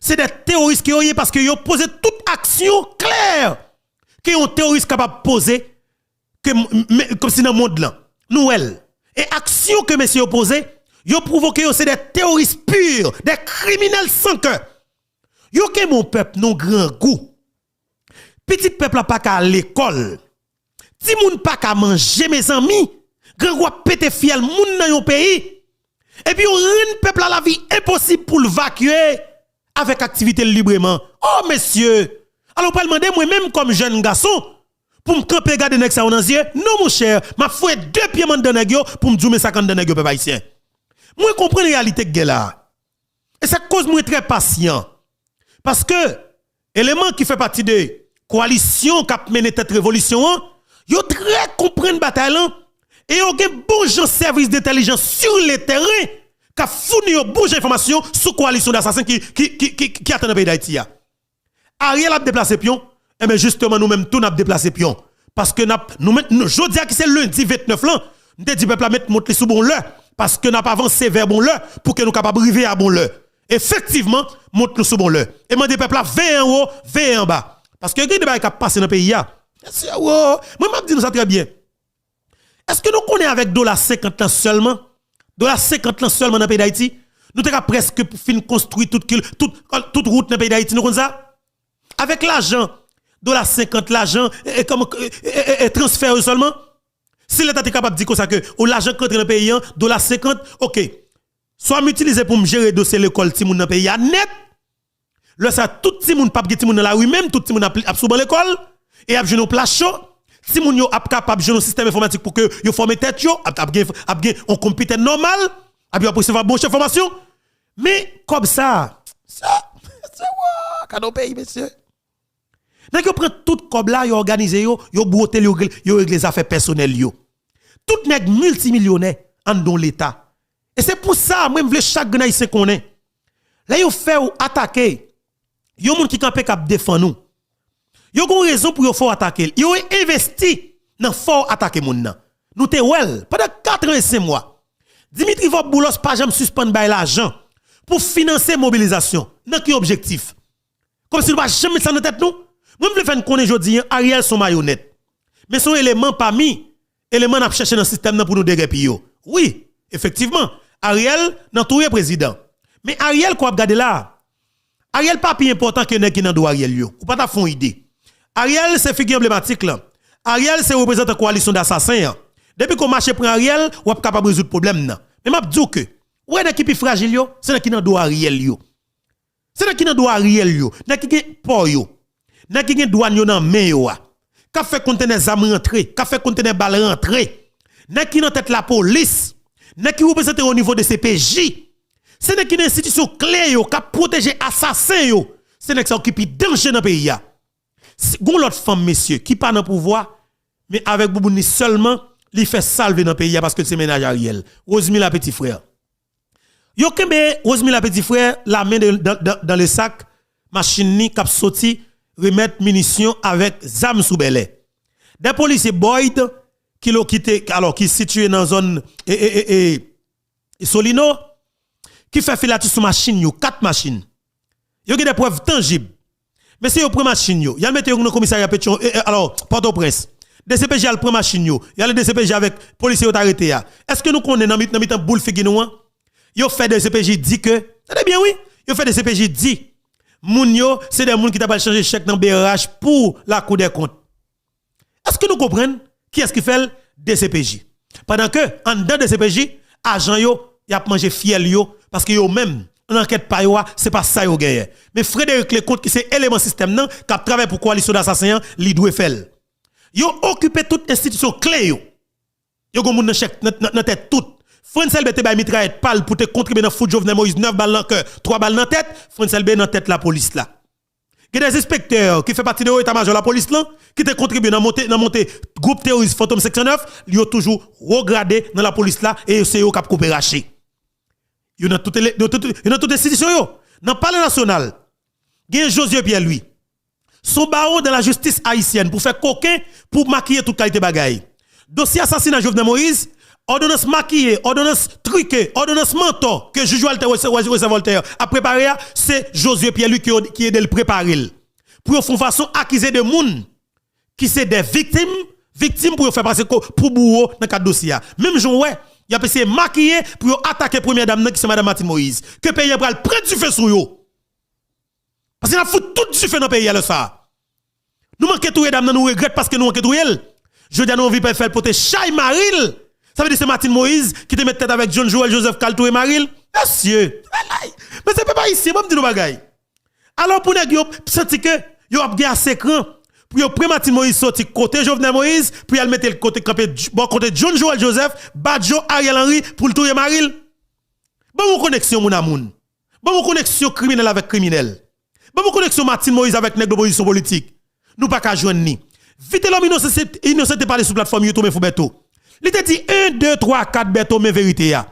Se de teworis ke yo ye paske yo poze tout aksyon klè ke yon teworis kapab poze ke m- m- kòmsi nan mond lan. Nou wè l. E aksyon ke mesye yo poze, yo pwouve ke yo se de teworis pi, de kriminèl san kè. Yo kenbe yon pèp nan grangou. Pitit pèp la pa ka al lekòl. Timoun pa ka manje, mezanmi. Grangou ap pete fyèl moun nan yon peyi. Epi yo rann pèp la lavi enposib pou l vakye avèk aktivite l libreman. Oh, mesye! Alò, w pral mande mwen menm kòm jèn gason pou m kanpe gade nèg sa yo nan zye? Non, monchè, m ap foye de pye m anndan nèg yo pou m di w men sa k anndan nèg yo, pèp ayisyen. Mwen konprann reyalite k gen la a. E sa k koz mwen trè pasyan. Paske eleman ki fè pati de kowalisyon k ap mennen tèt revolisyon an, yo trè konprann batay lan e yo gen bon jan sèvis dentèlijans sur le terrain k ap founi yo bon jan enfòmasyon sou kowalisyon dasasen ki, ki, ki, ki, ki atè nan peyi Dayiti a. Ariel ap deplase pyon, enben jisteman nou menm tou n ap deplase pyon. Paske n ap, nou menm, nou, jodi a ki se lendi vennèf lan, m te di pèp la met mont li sou bon lè, paske n ap avanse vè bon lè pou ke nou kapab rive a bon lè. Efektivman, mont nou sou bon lè. E mande pèp la veye anwo, veye anba. Paske gen de bagay k ap pase nan peyi a. Mesye, wo, mwen m ap di nou sa trè byen. Èske nou konnen avèk dola senkant lan sèlman, dola senkant lan sèlman nan peyi Dayiti, nou te ka prèske fin konstwi tout, kil- tout, tout wout nan peyi Dayiti, nou konn sa? Avèk lajan, dola senkant, lajan, e, e, kòman, e, e, e, e, transfè yo sèlman, si Leta te kapab di konsa ke, o, lajan k rantre nan peyi an, dola senkant, oke, swa m itilize pou m jere dosye lekòl timoun nan peyi a nèt, lè sa, tout timoun p ap gen timoun nan lari menm, tout timoun ap, ap sou ban lekòl, e y ap jwenn yon plas cho. Timoun yo ap kapab jwenn yon sistèm enfòmatik pou ke yo fòme tèt yo, ap, ap gen, ap gen yon konpitè nòmal, ap yo ap resevwa bon jan fòmasyon. Men, kòb sa, sa, se wa, gade yon peyi, mesye. Nèg yo pran tout kòb la, yo òganize yo, yo bwote l, yo regle, yo regle zafè pèsonèl yo. Tout nèg miltimilyonè anndan yon Leta. E se pou sa, mwen, m vle chak grenn Ayisyen konnen. Lè yo fè w atake yon moun ki kanpe k ap defann ou, yo gon rezon pou yo fè w atake l. Yo envesti nan fè w atake moun nan. Nou te wè l pandan katran e senk mwa. Dimitri Vorbe Boulos pa janm sispann bay lajan pou finanse mobilizasyon. Nan ki objektif? Kòmsi nou pa janm met sa nan tèt nou? Mwen, m vle fè n konnen jodi a, Ariel se yon mayonèt. Men se yon eleman pami eleman n ap chèche nan sistèm nan pou nou degèpi yo. Wi, efektivman, Ariel nan touye prezidan. Men Ariel ke w ap gade la a, Ariel pa pi enpòtan ke nèg ki nan do Ariel yo. Ou pa ta fè yon ide. Ariel se figi anblematik lan. Ariel se reprezantan kowalisyon dasasen an. Depi ke w mache pran Ariel, w ap kapab rezoud pwoblèm nan. Men m ap di w ke, ou wè nèg ki pi frajil yo, se nèg ki nan do Ariel yo. Se nèg ki nan do Ariel yo, nèg ki gen pò yo, nèg ki gen dwàn yo nan men yo a, k ap fè kontenè zam rantre, k ap fè kontenè bal rantre, nèg ki nan tèt lapolis, nèg ki reprezante o nivo D C P J, se nèg ki nan enstitisyon kle yo, k ap pwoteje asasen yo, se nèg sa yo ki pi danje nan peyi a. Si, gon lòt fanm, mesye, ki pa nan pouvwa, men avèk bouboun li sèlman, li fè sa l vle nan peyi a paske l se mennaj Ariel. Rosemila Petit Frère. Yo kenbe Rosemila Petit Frère, lamen de, dan, dan, dan le sak, machin li k ap soti remèt minisyon avèk zam sou bèlè. De polisye Boyd, ki lo kite, alò, ki sitiye nan zòn, e, e, e, e, e Solino, ki fè filatri sou machin yo, kat machin. Yo gen de prèv tanjib. Mesye yo pran machin yo, y al mete yo nan komisarya Petyon, e, e, alò, Pòtoprens. D C P J al pran machin yo, y ale D C P J avèk polisye yo t arete a. Èske nou konnen nan mit-, nan mitan boul figi nou an? Yo fè D C P J di ke, tande byen wi, yo fè D C P J di, moun yo, se de moun ki ta pral chanje chèk nan B R H pou Lakou dè Kont. Nou konprann kiyès ki fè l? D C P J. Pandan ke anndan D C P J, ajan yo, y ap manje fyèl yo, paske yo menm, nan ankèt pa yo a, se pa sa yo genyen. Men Frédéric Leconte, ki se eleman sistèm nan, k ap travay pou koalisyon dasasen an, li dwe fè l. Yo okipe tout enstitisyon kle yo. Yo gen moun nan chèf, nan, nan, nan tèt tout. Frantz Elbé te bay mitrayèt pa l pou te kontribye nan fout Jovenel Moïse nèf bal nan kè, twa bal nan tèt, Frantz Elbé nan tèt lapolis la. Gen de enspektè ki fè pati de wo eta majò lapolis lan, ki te kontribye nan monte, nan monte gwoup teworis Fantom senk san nèf, yo toujou wo grade nan lapolis la, e se yo k ap koupe rache. Yo nan tout ele-, yo tout, yo nan tout enstitisyon yo. Nan Palè Nasyonal, gen Josué Pierre Louis. Son bawon dan lajistis ayisyèn pou fè koken, pou makiye tout kalite bagay. Dosye asasina Jovenel Moïse, òdonans makiye, òdonans trike, òdonans mantò ke jij Walter Wes-, Wes-, Wes-, Voltaire ap prepare a, se Josué Pierre Louis ki, ki ede l prepare l. Pou yo fè yon fason akize de moun ki se de viktim, viktim pou yo fè pase ko-, pou bouwo nan kad dosye a. Menm jan w wè, y ap eseye makiye pou yo atake premyè dam nan ki se madanm Martine Moïse. Ke peyi a pral pran dife sou yo. Paske n ap fout tout dife nan peyi a lè sa a. Nou manke touye dam nan, nou regrèt paske nou manke touye l. Jodi a nou anvi fè l pote chay mari l. Sa vle di se Martine Moïse ki te met tèt avèk John Joël Joseph k al touye mari l. Mesye, mesye pèp ayisyen, ban m di nou bagay. Alò pou nèg yo santi ke yo ap gen ase kran pou yo pran Martine Moïse soti kote Jovenel Moïse, pou y al mete l kote kanpe bò kote John Joël Joseph, Badjo, Ariel Henry pou l touye mari l. Ban m yon koneksyon moun a moun. Ban m yon koneksyon kriminèl avèk kriminèl. Ban m yon koneksyon Martine Moïse avèk nèg lopozisyon politik. Nou pa ka jwenn li. Vitelhomme Innocent, Innocent te pale sou platfòm YouTube Info Bertho. Li te di en, de, twa, kat Bertho men verite a.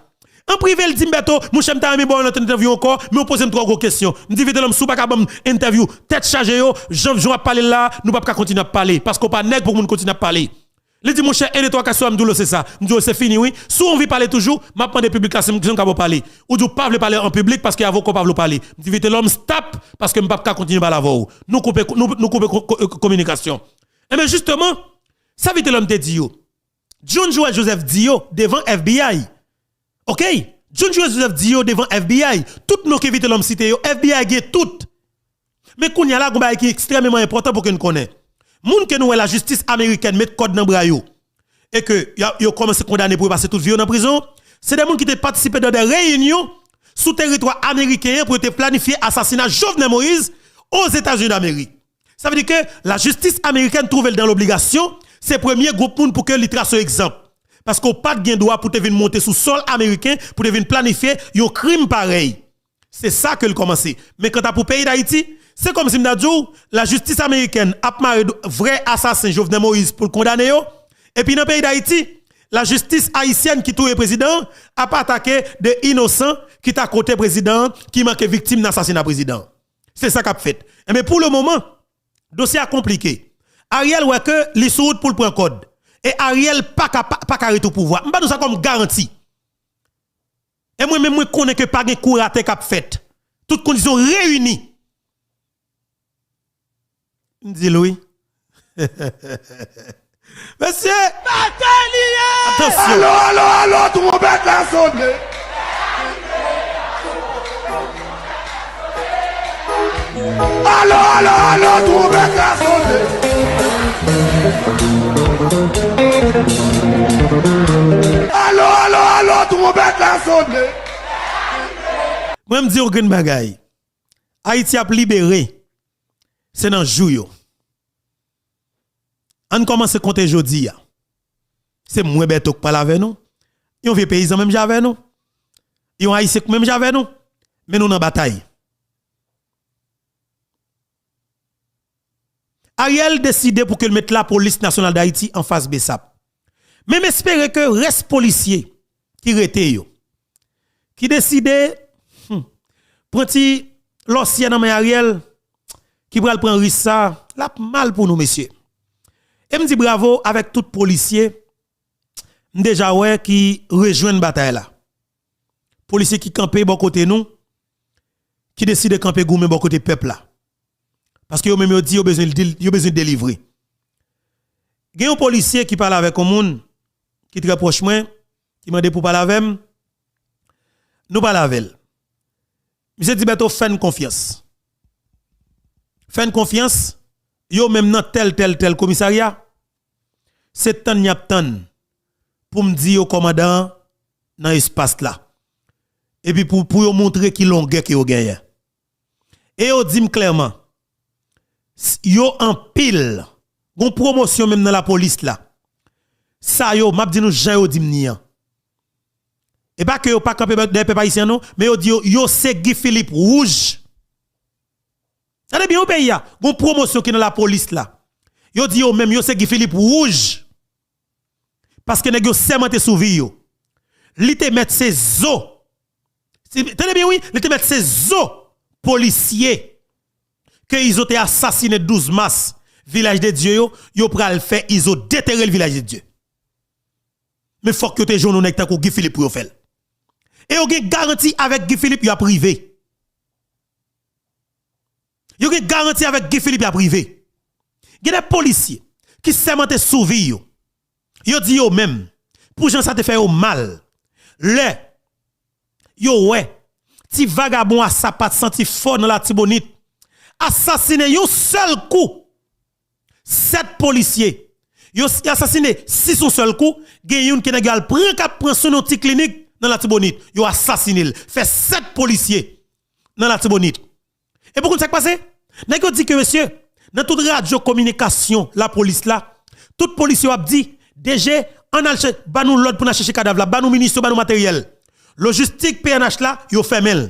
An prive, l di m, Bertho, monchè, m ta renmen ba w yon lòt entèvyou ankò, men w poze m twò gwo kesyon. M di, Vitelhomme, si w pa ka ban m entèvyou tèt chaje yo, jan, jan w ap pale la, nou p ap ka kontinye ap pale, paske w pa nèg pou moun kontinye ap pale. Li di, monchè, en, de, twa, kat, swa m di w, se sa. M di w, se fini, wi. Si w anvi pale toujou, m ap mande piblik la si m, si m ka ba w pale. Ou di w pa vle pale an piblik paske avoka w pa vle w pale. M di, Vitelhomme, stop, paske m p ap ka kontinye pale avè w. Nou koupe, nou, nou koupe ko-, ko-, kominikasyon. Enben, jisteman, sa Vitelhomme te di yo. John Joël Joseph di yo devan F B I. Oke? John Joël Joseph di yo devan F B I. Tout non ke Vitelhomme site yo, F B I gen tout. Men kounye a la, gon bagay ki ekstrèmeman enpòtan pou ke n konnen. Moun ke nou wè lajistis amerikèn met kòd nan bra yo, e ke y a, yo kòmanse kondane pou yo pase tout vi yo nan prizon, se de moun ki te patisipe nan de reyinyon sou teritwa ameriken an pou yo te planifye asasina Jovenel Moïse Ozetazini Damerik. Sa vle di ke lajistis amerikèn twouve l dan lobligasyon, se premye gwoup moun pou ke li trase yon egzanp. Paske w pa t gen dwa pou te vin monte sou sòl ameriken, pou te vin planifye yon krim parèy. Se sa ke l kòmanse. Men kanta pou peyi Dayiti, se kòmsi m ta di w, lajistis amerikèn ap mare do-, vrè asasen Jovenel Moïse pou l kondane yo. Epi nan peyi Dayiti, lajistis ayisyèn ki touye prezidan an ap atake de inosan ki ta kote prezidan an, ki manke viktim nan asasina prezidan an. Se sa k ap fèt. Enben, pou le moman, dosye a konplike. Ariel wè ke li sou wout pou l pran kòd. E Ariel pa ka, pa, pa ka ret o pouvwa. M ba nou sa kòm garanti. E mwen menm, mwen konnen ke pa gen kou rate k ap fèt. Tout kondisyon reyini. M di l wi. Mesye! Batay li ye! Atansyon! Alo, alo, alo, twonpèt la sone! Alo, alo, alo, twonpèt la sone! Alo, alo, alo, twonpèt la sone! Mwen, m di w grenn bagay. Ayiti ap libere. Se nan jou yo. Ann kòmanse konte jodi a. Se mwen Bèto k pale avè nou. Yon vye peyizan menm jan avè nou. Yon ayisyen k menm jan avè nou. Men nou nan batay. Ariel deside pou ke l met Lapolis Nasyonal Dayiti anfas BSAP. Men m espere ke rès polisye ki rete yo, ki deside, hmm, pran ti lòsyè nan men Ariel, ki pral pran ris sa, l ap mal pou nou, mesye. E m di bravo avèk tout polisye m deja wè ki rejwenn batay la. Polisye ki kanpe bò kote nou, ki deside kanpe goumen bò kote pèp la. Paske yo menm yo di yo bezwen, yo bezwen delivre. Gen yon polisye ki pale avèk yon moun ki trè pwòch mwen, ki mande pou pale avè m. Nou pale avè l. Misye di, Bèto, fè n konfyans. Fè n konfyans, yo menm nan tèl, tèl, tèl komisarya, Se tann y ap tann pou m di yo kòmandan an nan espas la. Epi pou, pou yo montre ki longè ke yo genyen. E yo di m klèman, s- yo anpil. Gon pwomosyon menm nan lapolis la. Sa yo, m ap di nou jan yo di m ni an. E pa ke yo pa kanpe dèyè pèp ayisyen non, men yo di yo, yo se Guy Philippe wouj. Tande byen wi peyi a, gon pwomosyon ki nan lapolis la. Yo di yo menm, yo se Guy Philippe wouj. Paske nèg yo sèmante sou vi yo. Li te mèt se zo. Si- Tande byen wi, li te mèt se zo polisye ke Izo te asasinen douz mas Vilaj de Dye yo, yo pral fè Izo detere l Vilaj de Dye. Men fòk yo te jwenn yon nèg tankou Guy Philippe pou yo fè l. E yo gen garanti avèk Guy Philippe y ap rive. Yo gen garanti avèk Guy Philippe y ap rive. Gen de polisye ki sèmante sou vi yo. Yo di yo menm, pou jan sa te fè yo mal. Lè yo wè ti vagabon a sa pa t santi fò nan Latibonit asasinen yon sèl kou sèt polisye. Yo s- asasinen sis yon sèl kou, gen youn ke nèg yo al pran k ap pran swen nan yon ti klinik nan Latibonit. Yo asasinen l. Fè sèt polisye nan Latibonit. E pou konn sa k pase? Nèg yo di ke mesye, nan tout radyo kominikasyon lapolis la, tout polisye yo ap di, D G, ann al chè- ba nou lòd pou n al chèche kadav la, ba nou minisyon, ba nou materyèl. Lojistik P N H la, yo fèmen l.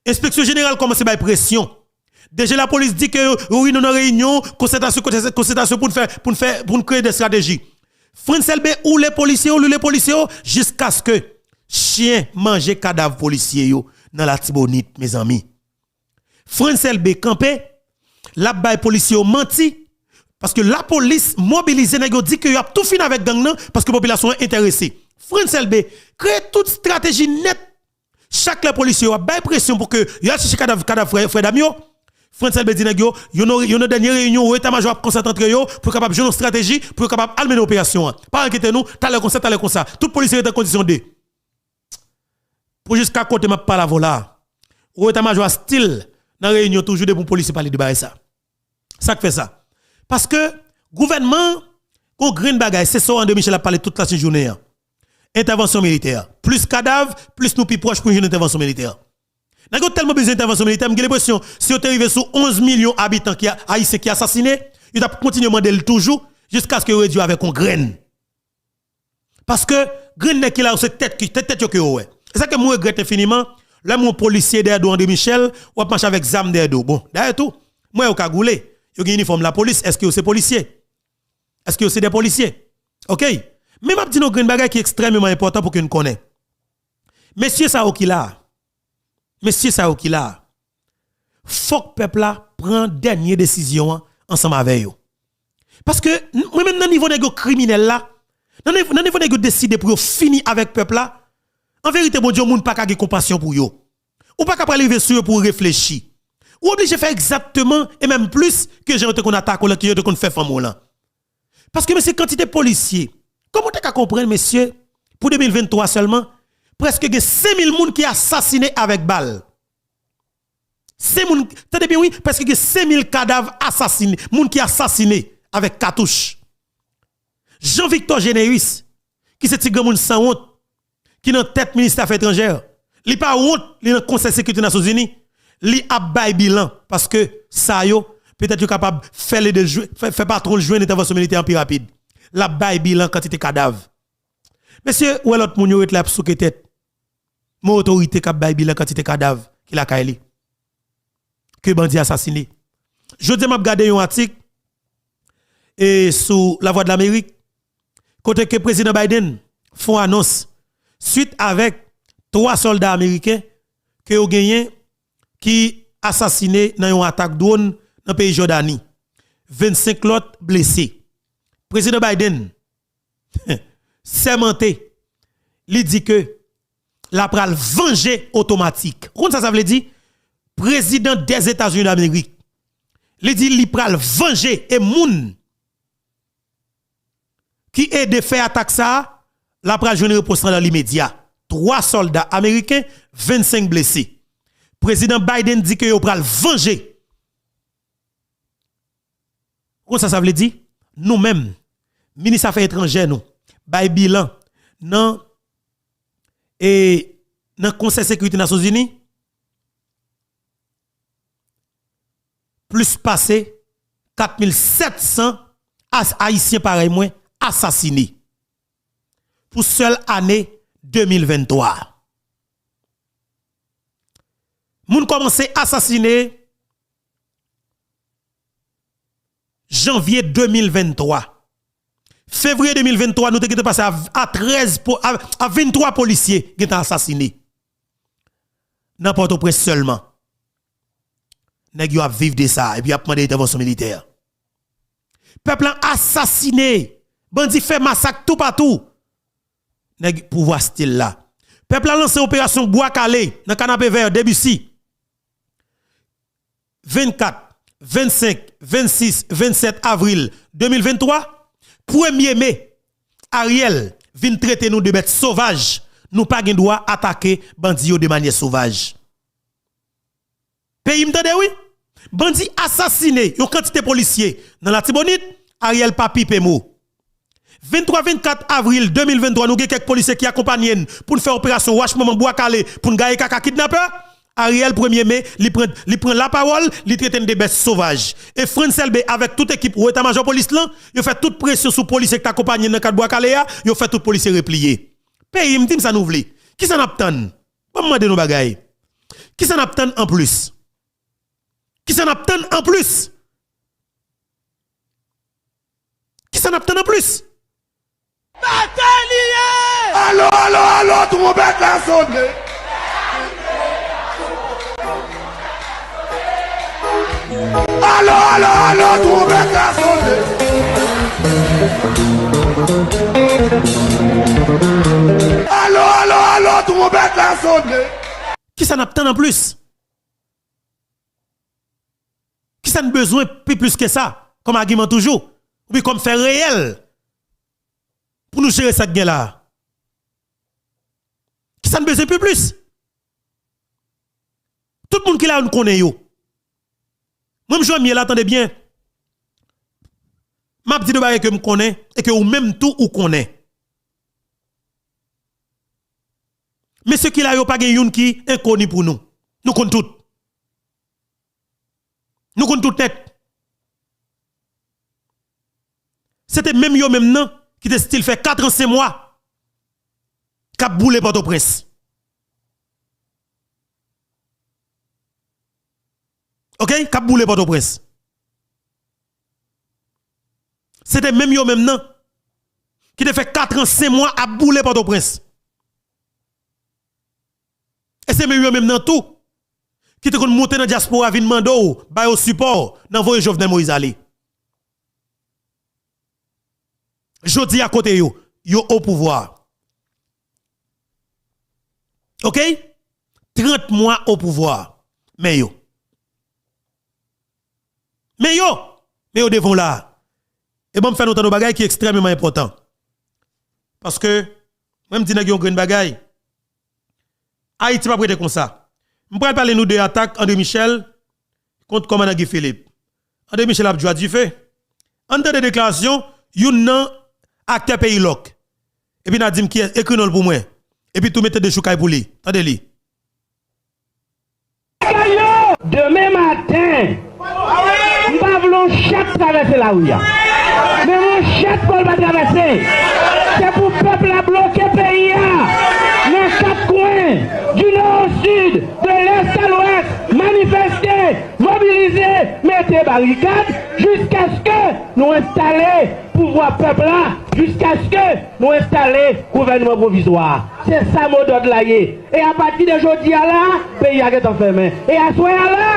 Enspeksyon jeneral kòmanse bay presyon. D G lapolis di ke yo, yo reyini nan reyinyon, konsètasyon, konsètasyon pou n fè, pou n fè, pou n kreye de estrateji. Frantz Elbé oule polisye yo, oule polisye yo, jiskaske chen manje kadav polisye yo nan Latibonit, mezanmi. Frantz Elbé kanpe, l ap bay polisye yo manti, paske lapolis mobilize nèg yo di ke y ap tou fini avèk gang nan, paske popilasyon an enterese. Frantz Elbé kreye tout estrateji nèt. Chak lè polisye yo ap bay presyon pou ke yo al chèche kadav, kadav frè, frè dam yo, Frantz Elbé di nèg yo, yo nan, yo nan dènye reyinyon, eta majò ap konsantre yo pou yo kapab jwenn yon estrateji, pou yo kapab al mennen operasyon an. Pa enkyete nou, talè konsa, talè konsa. Tout polisye rete an kondisyon de. Pou jiska kote m ap pale avè w la a, eta majò a still nan reyinyon toujou depi yon polisye pale de bagay sa. Sa k fè sa? Paske gouvènman an, gon grenn bagay, se sa André Michel ap pale tout lasent jounen an. Entèvansyon militè. Plis kadav, plis nou pi pwòch pou nou jwenn entèvansyon militè. Nèg yo tèlman bezwen entèvansyon militè, m gen lenpresyon, si yo te rive sou onz milyon abitan ki a- ayisyen ki asasinen, yo t ap kontinye mande l toujou, jiskaske yo redui avèk yon grenn. Paske grenn nèg ki la yo se tèt, ki- tèt, tèt yo ke yo wè. E sa ke mwen regrèt enfiniman, lè m wè yon polisye dèyè do André Michel, w ap mache avèk zam dèyè do. Bon, dayè tou, m wè yo kagoule, yo gen inifòm lapolis, èske yo se polisye? Èske yo se de polisye? Oke? Men m ap di nou yon grenn bagay ki ekstrèmeman enpòtan pou ke n konnen. Mesye sa yo ki la a, mesye sa yo ki la a, fòk pèp la pran dènye desizyon an ansanm avè yo. Paske n- mwen menm nan nivo nèg yo kriminèl la, nan nivo, nan nivo nèg yo deside pou yo fini avèk pèp la, an verite, Bondye, yon moun pa ka gen konpasyon pou yo. Ou pa ka pral rive sou yo pou w reflechi. Ou oblije fè egzakteman, e menm plis, ke jan yo te konn atake w lan, ke jan yo te konn fè fanmi w lan. Paske, mesye, kantite polisye, kòman w te ka konprann, mesye, pou de mil venntwa sèlman, prèske gen senk mil moun ki asasinen avèk bal. Senk moun, tande byen wi, prèske gen senk mil kadav asasinen, moun ki asasinen avèk katouch. Jean Victor Généus, ki se ti granmoun sanwont, ki nan tèt ministè afè etranjè, li pa wont, li nan Konsèy Sekirite Nasyonzini, li ap bay bilan, paske sa yo, petèt yo kapab fè lede jwe- fè, fè patwon l jwenn entèvansyon militè an pi rapid. L ap bay bilan kantite kadav. Mesye, ou wè lòt moun yo ret la ap souke tèt. Men otorite k ap bay bilan kantite kadav ki lakay li, ke bandi asasine. Jodi a m ap gade yon atik e sou Lavwadlamerik, kote ke prezidan Biden fè yon anons swit avèk twa sòlda ameriken ke yo genyen ki asasine nan yon atak dwòn nan peyi Jòdani. Vennsenk lòt blese. Prezidan Biden sèmante, li di ke l a pral vanje otomatik. Ou konn sa sa vle di? Prezidan Dèzetazini Damerik, li di li pral vanje e moun ki ede fè atak sa a, l a pral jwenn repons lan nan limedya. Twa sòlda ameriken, vennsenk blese. Prezidan Biden di ke yo pral vanje. Ou konn sa sa vle di? nou menm, minis afè etranjè nou, bay bilan nan, e, nan Konsèy Sekirite Nasyonzini, plis pase kat mil sèt san as-, Ayisyen parèy mwen asasine pou sèl ane de mil venntwa. Moun kòmanse asasine janvye de mil venntwa. Fevriye de mil venntwa, nou te gentan pase a, a trèz po-, a, a venntwa polisye gentan asasine. Nan Pòtoprens sèlman. Nèg yo ap viv de sa, epi ap mande entèvansyon militè. Pèp lan asasine, bandi fè masak toupatou. Nèg pouvwa still la. Pèp la lanse operasyon Bwa Kale nan Kanapevè, Debisi. Vennkat, vennsenk, vennsis, vennsèt avril de mil venntwa, premye me, Ariel vin trete nou de bèt sovaj. Nou pa gen dwa atake bandi yo de manyè sovaj. Peyi m tande wi. Bandi asasine yon kantite polisye nan Latibonit, Ariel pa pipe mo. Venntwa, vennkat avril de mil venntwa, nou gen kèk polisye ki akonpaye n pou n fè operasyon Wach Manman Bwa Kale pou n gaye kaka kidnapè. Ariel, premye me, li pran, li pran lapawòl, li trete n de bèt sovaj. E Frantz Elbé avèk tout ekip wo eta majò polis lan, yo fè tout presyon sou polisye ki t akonpaye n nan kad Bwa Kale a, yo fè tout polisye repliye. Peyi m, di m sa nou vle. Kisa n ap tann? Ban m mande nou bagay. Kisa n ap tann anplis? Kisa n ap tann anplis? Kisa n ap tann anplis? Batay li ye! Alo, alo, alo, twonpèt la sone! Alo, alo, alo, twonpèt la sone! Alo, alo, alo, twonpèt la sone! Kisa n ap tann anplis? Kisa n bezwen pi plis ke sa kòm agiman toujou? Oubyen kòm fè reyèl pou nou jere sa k gen la a? Kisa n bezwen pi plis? Tout moun ki la yo, n konnen yo. Mwen, m jwenn m ye la, tande byen. M ap di de bagay ke m konnen e ke ou menm tou ou konnen. Mesye ki la yo, pa gen youn ki enkoni pou nou. Nou konn tout. Nou konn tout nèt. Se te menm yo menm nan ki te still fè kat an senk mwa k ap boule Pòtoprens. Oke? K ap boule Pòtoprens. Se te menm yo menm nan ki te fè kat an senk mwa ap boule Pòtoprens. E se menm yo menm nan tou ki te konn monte nan dyaspora vin mande w ba yo sipò nan voye Jovenel Moïse ale. Jodi a kote yo, yo o pouvwa. Oke? Trant mwa o pouvwa. Men yo. Men yo! Men yo devan w la. E ban m fè nou tann yon bagay ki ekstrèmeman enpòtan. Paske, mwen m di nèg yo yon grenn bagay. Ayiti p ap rete konsa. M pral pale nou de atak André Michel kont kòmandan Guy Philippe. André Michel ap jwa dife. Ann tande deklarasyon youn nan aktè peyi lòk. Epi n a di m kiyès, ekri non l pou mwen. Epi tou mete de choukay pou li. Tande li. Demen maten, m pa vle yon chat travèse lari a. Men yon chat fò l pa travèse. Se pou pèp la bloke peyi a nan kat kwen, du nò o sid, de lès a lwès, manifeste, mobilize, mete barikad, jiskaske nou enstale pouvwa pèp la, jiskaske nou enstale gouvènman pwovizwa. Se sa modòd la ye. E apati de jodi a la, peyi a gentan fèmen. E aswè a la,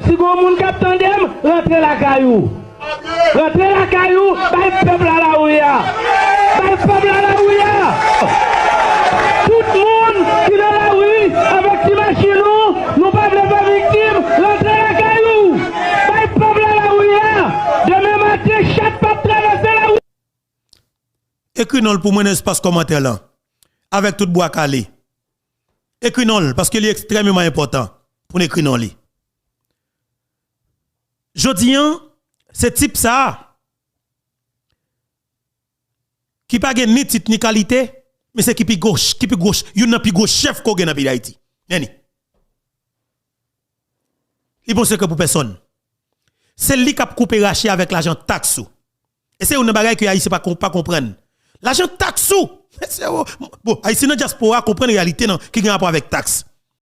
si gon moun k ap tande m, rantre lakay ou. Rantre lakay ou, bay pèp la lari a. Bay pèp la lari a. Tout moun ki nan lari avèk ti machin ou, nou pa vle fè viktim, rantre lakay ou. Bay pèp la lari a. Demen maten, chat p ap travèse lari. Ekri non l pou mwen nan espas kòmantè lan. Avèk tout bwa kale. Ekri non l, paske li ekstrèmeman enpòtan pou n ekri non li. Jodi an, se tip sa a ki pa gen ni tit ni kalite, men se ki pi gwo, ki pi gwo, youn nan pi gwo chèf ke w gen nan peyi Dayiti. Men li. Li pa yon sekrè pou pèsonn. Se li k ap koupe rache avèk lajan taks ou. E se youn nan bagay ke Ayisyen pa, pa konprann. Lajan taks ou! Bon, Ayisyen nan dyaspora a konprann reyalite nan, ki gen rapò avèk taks.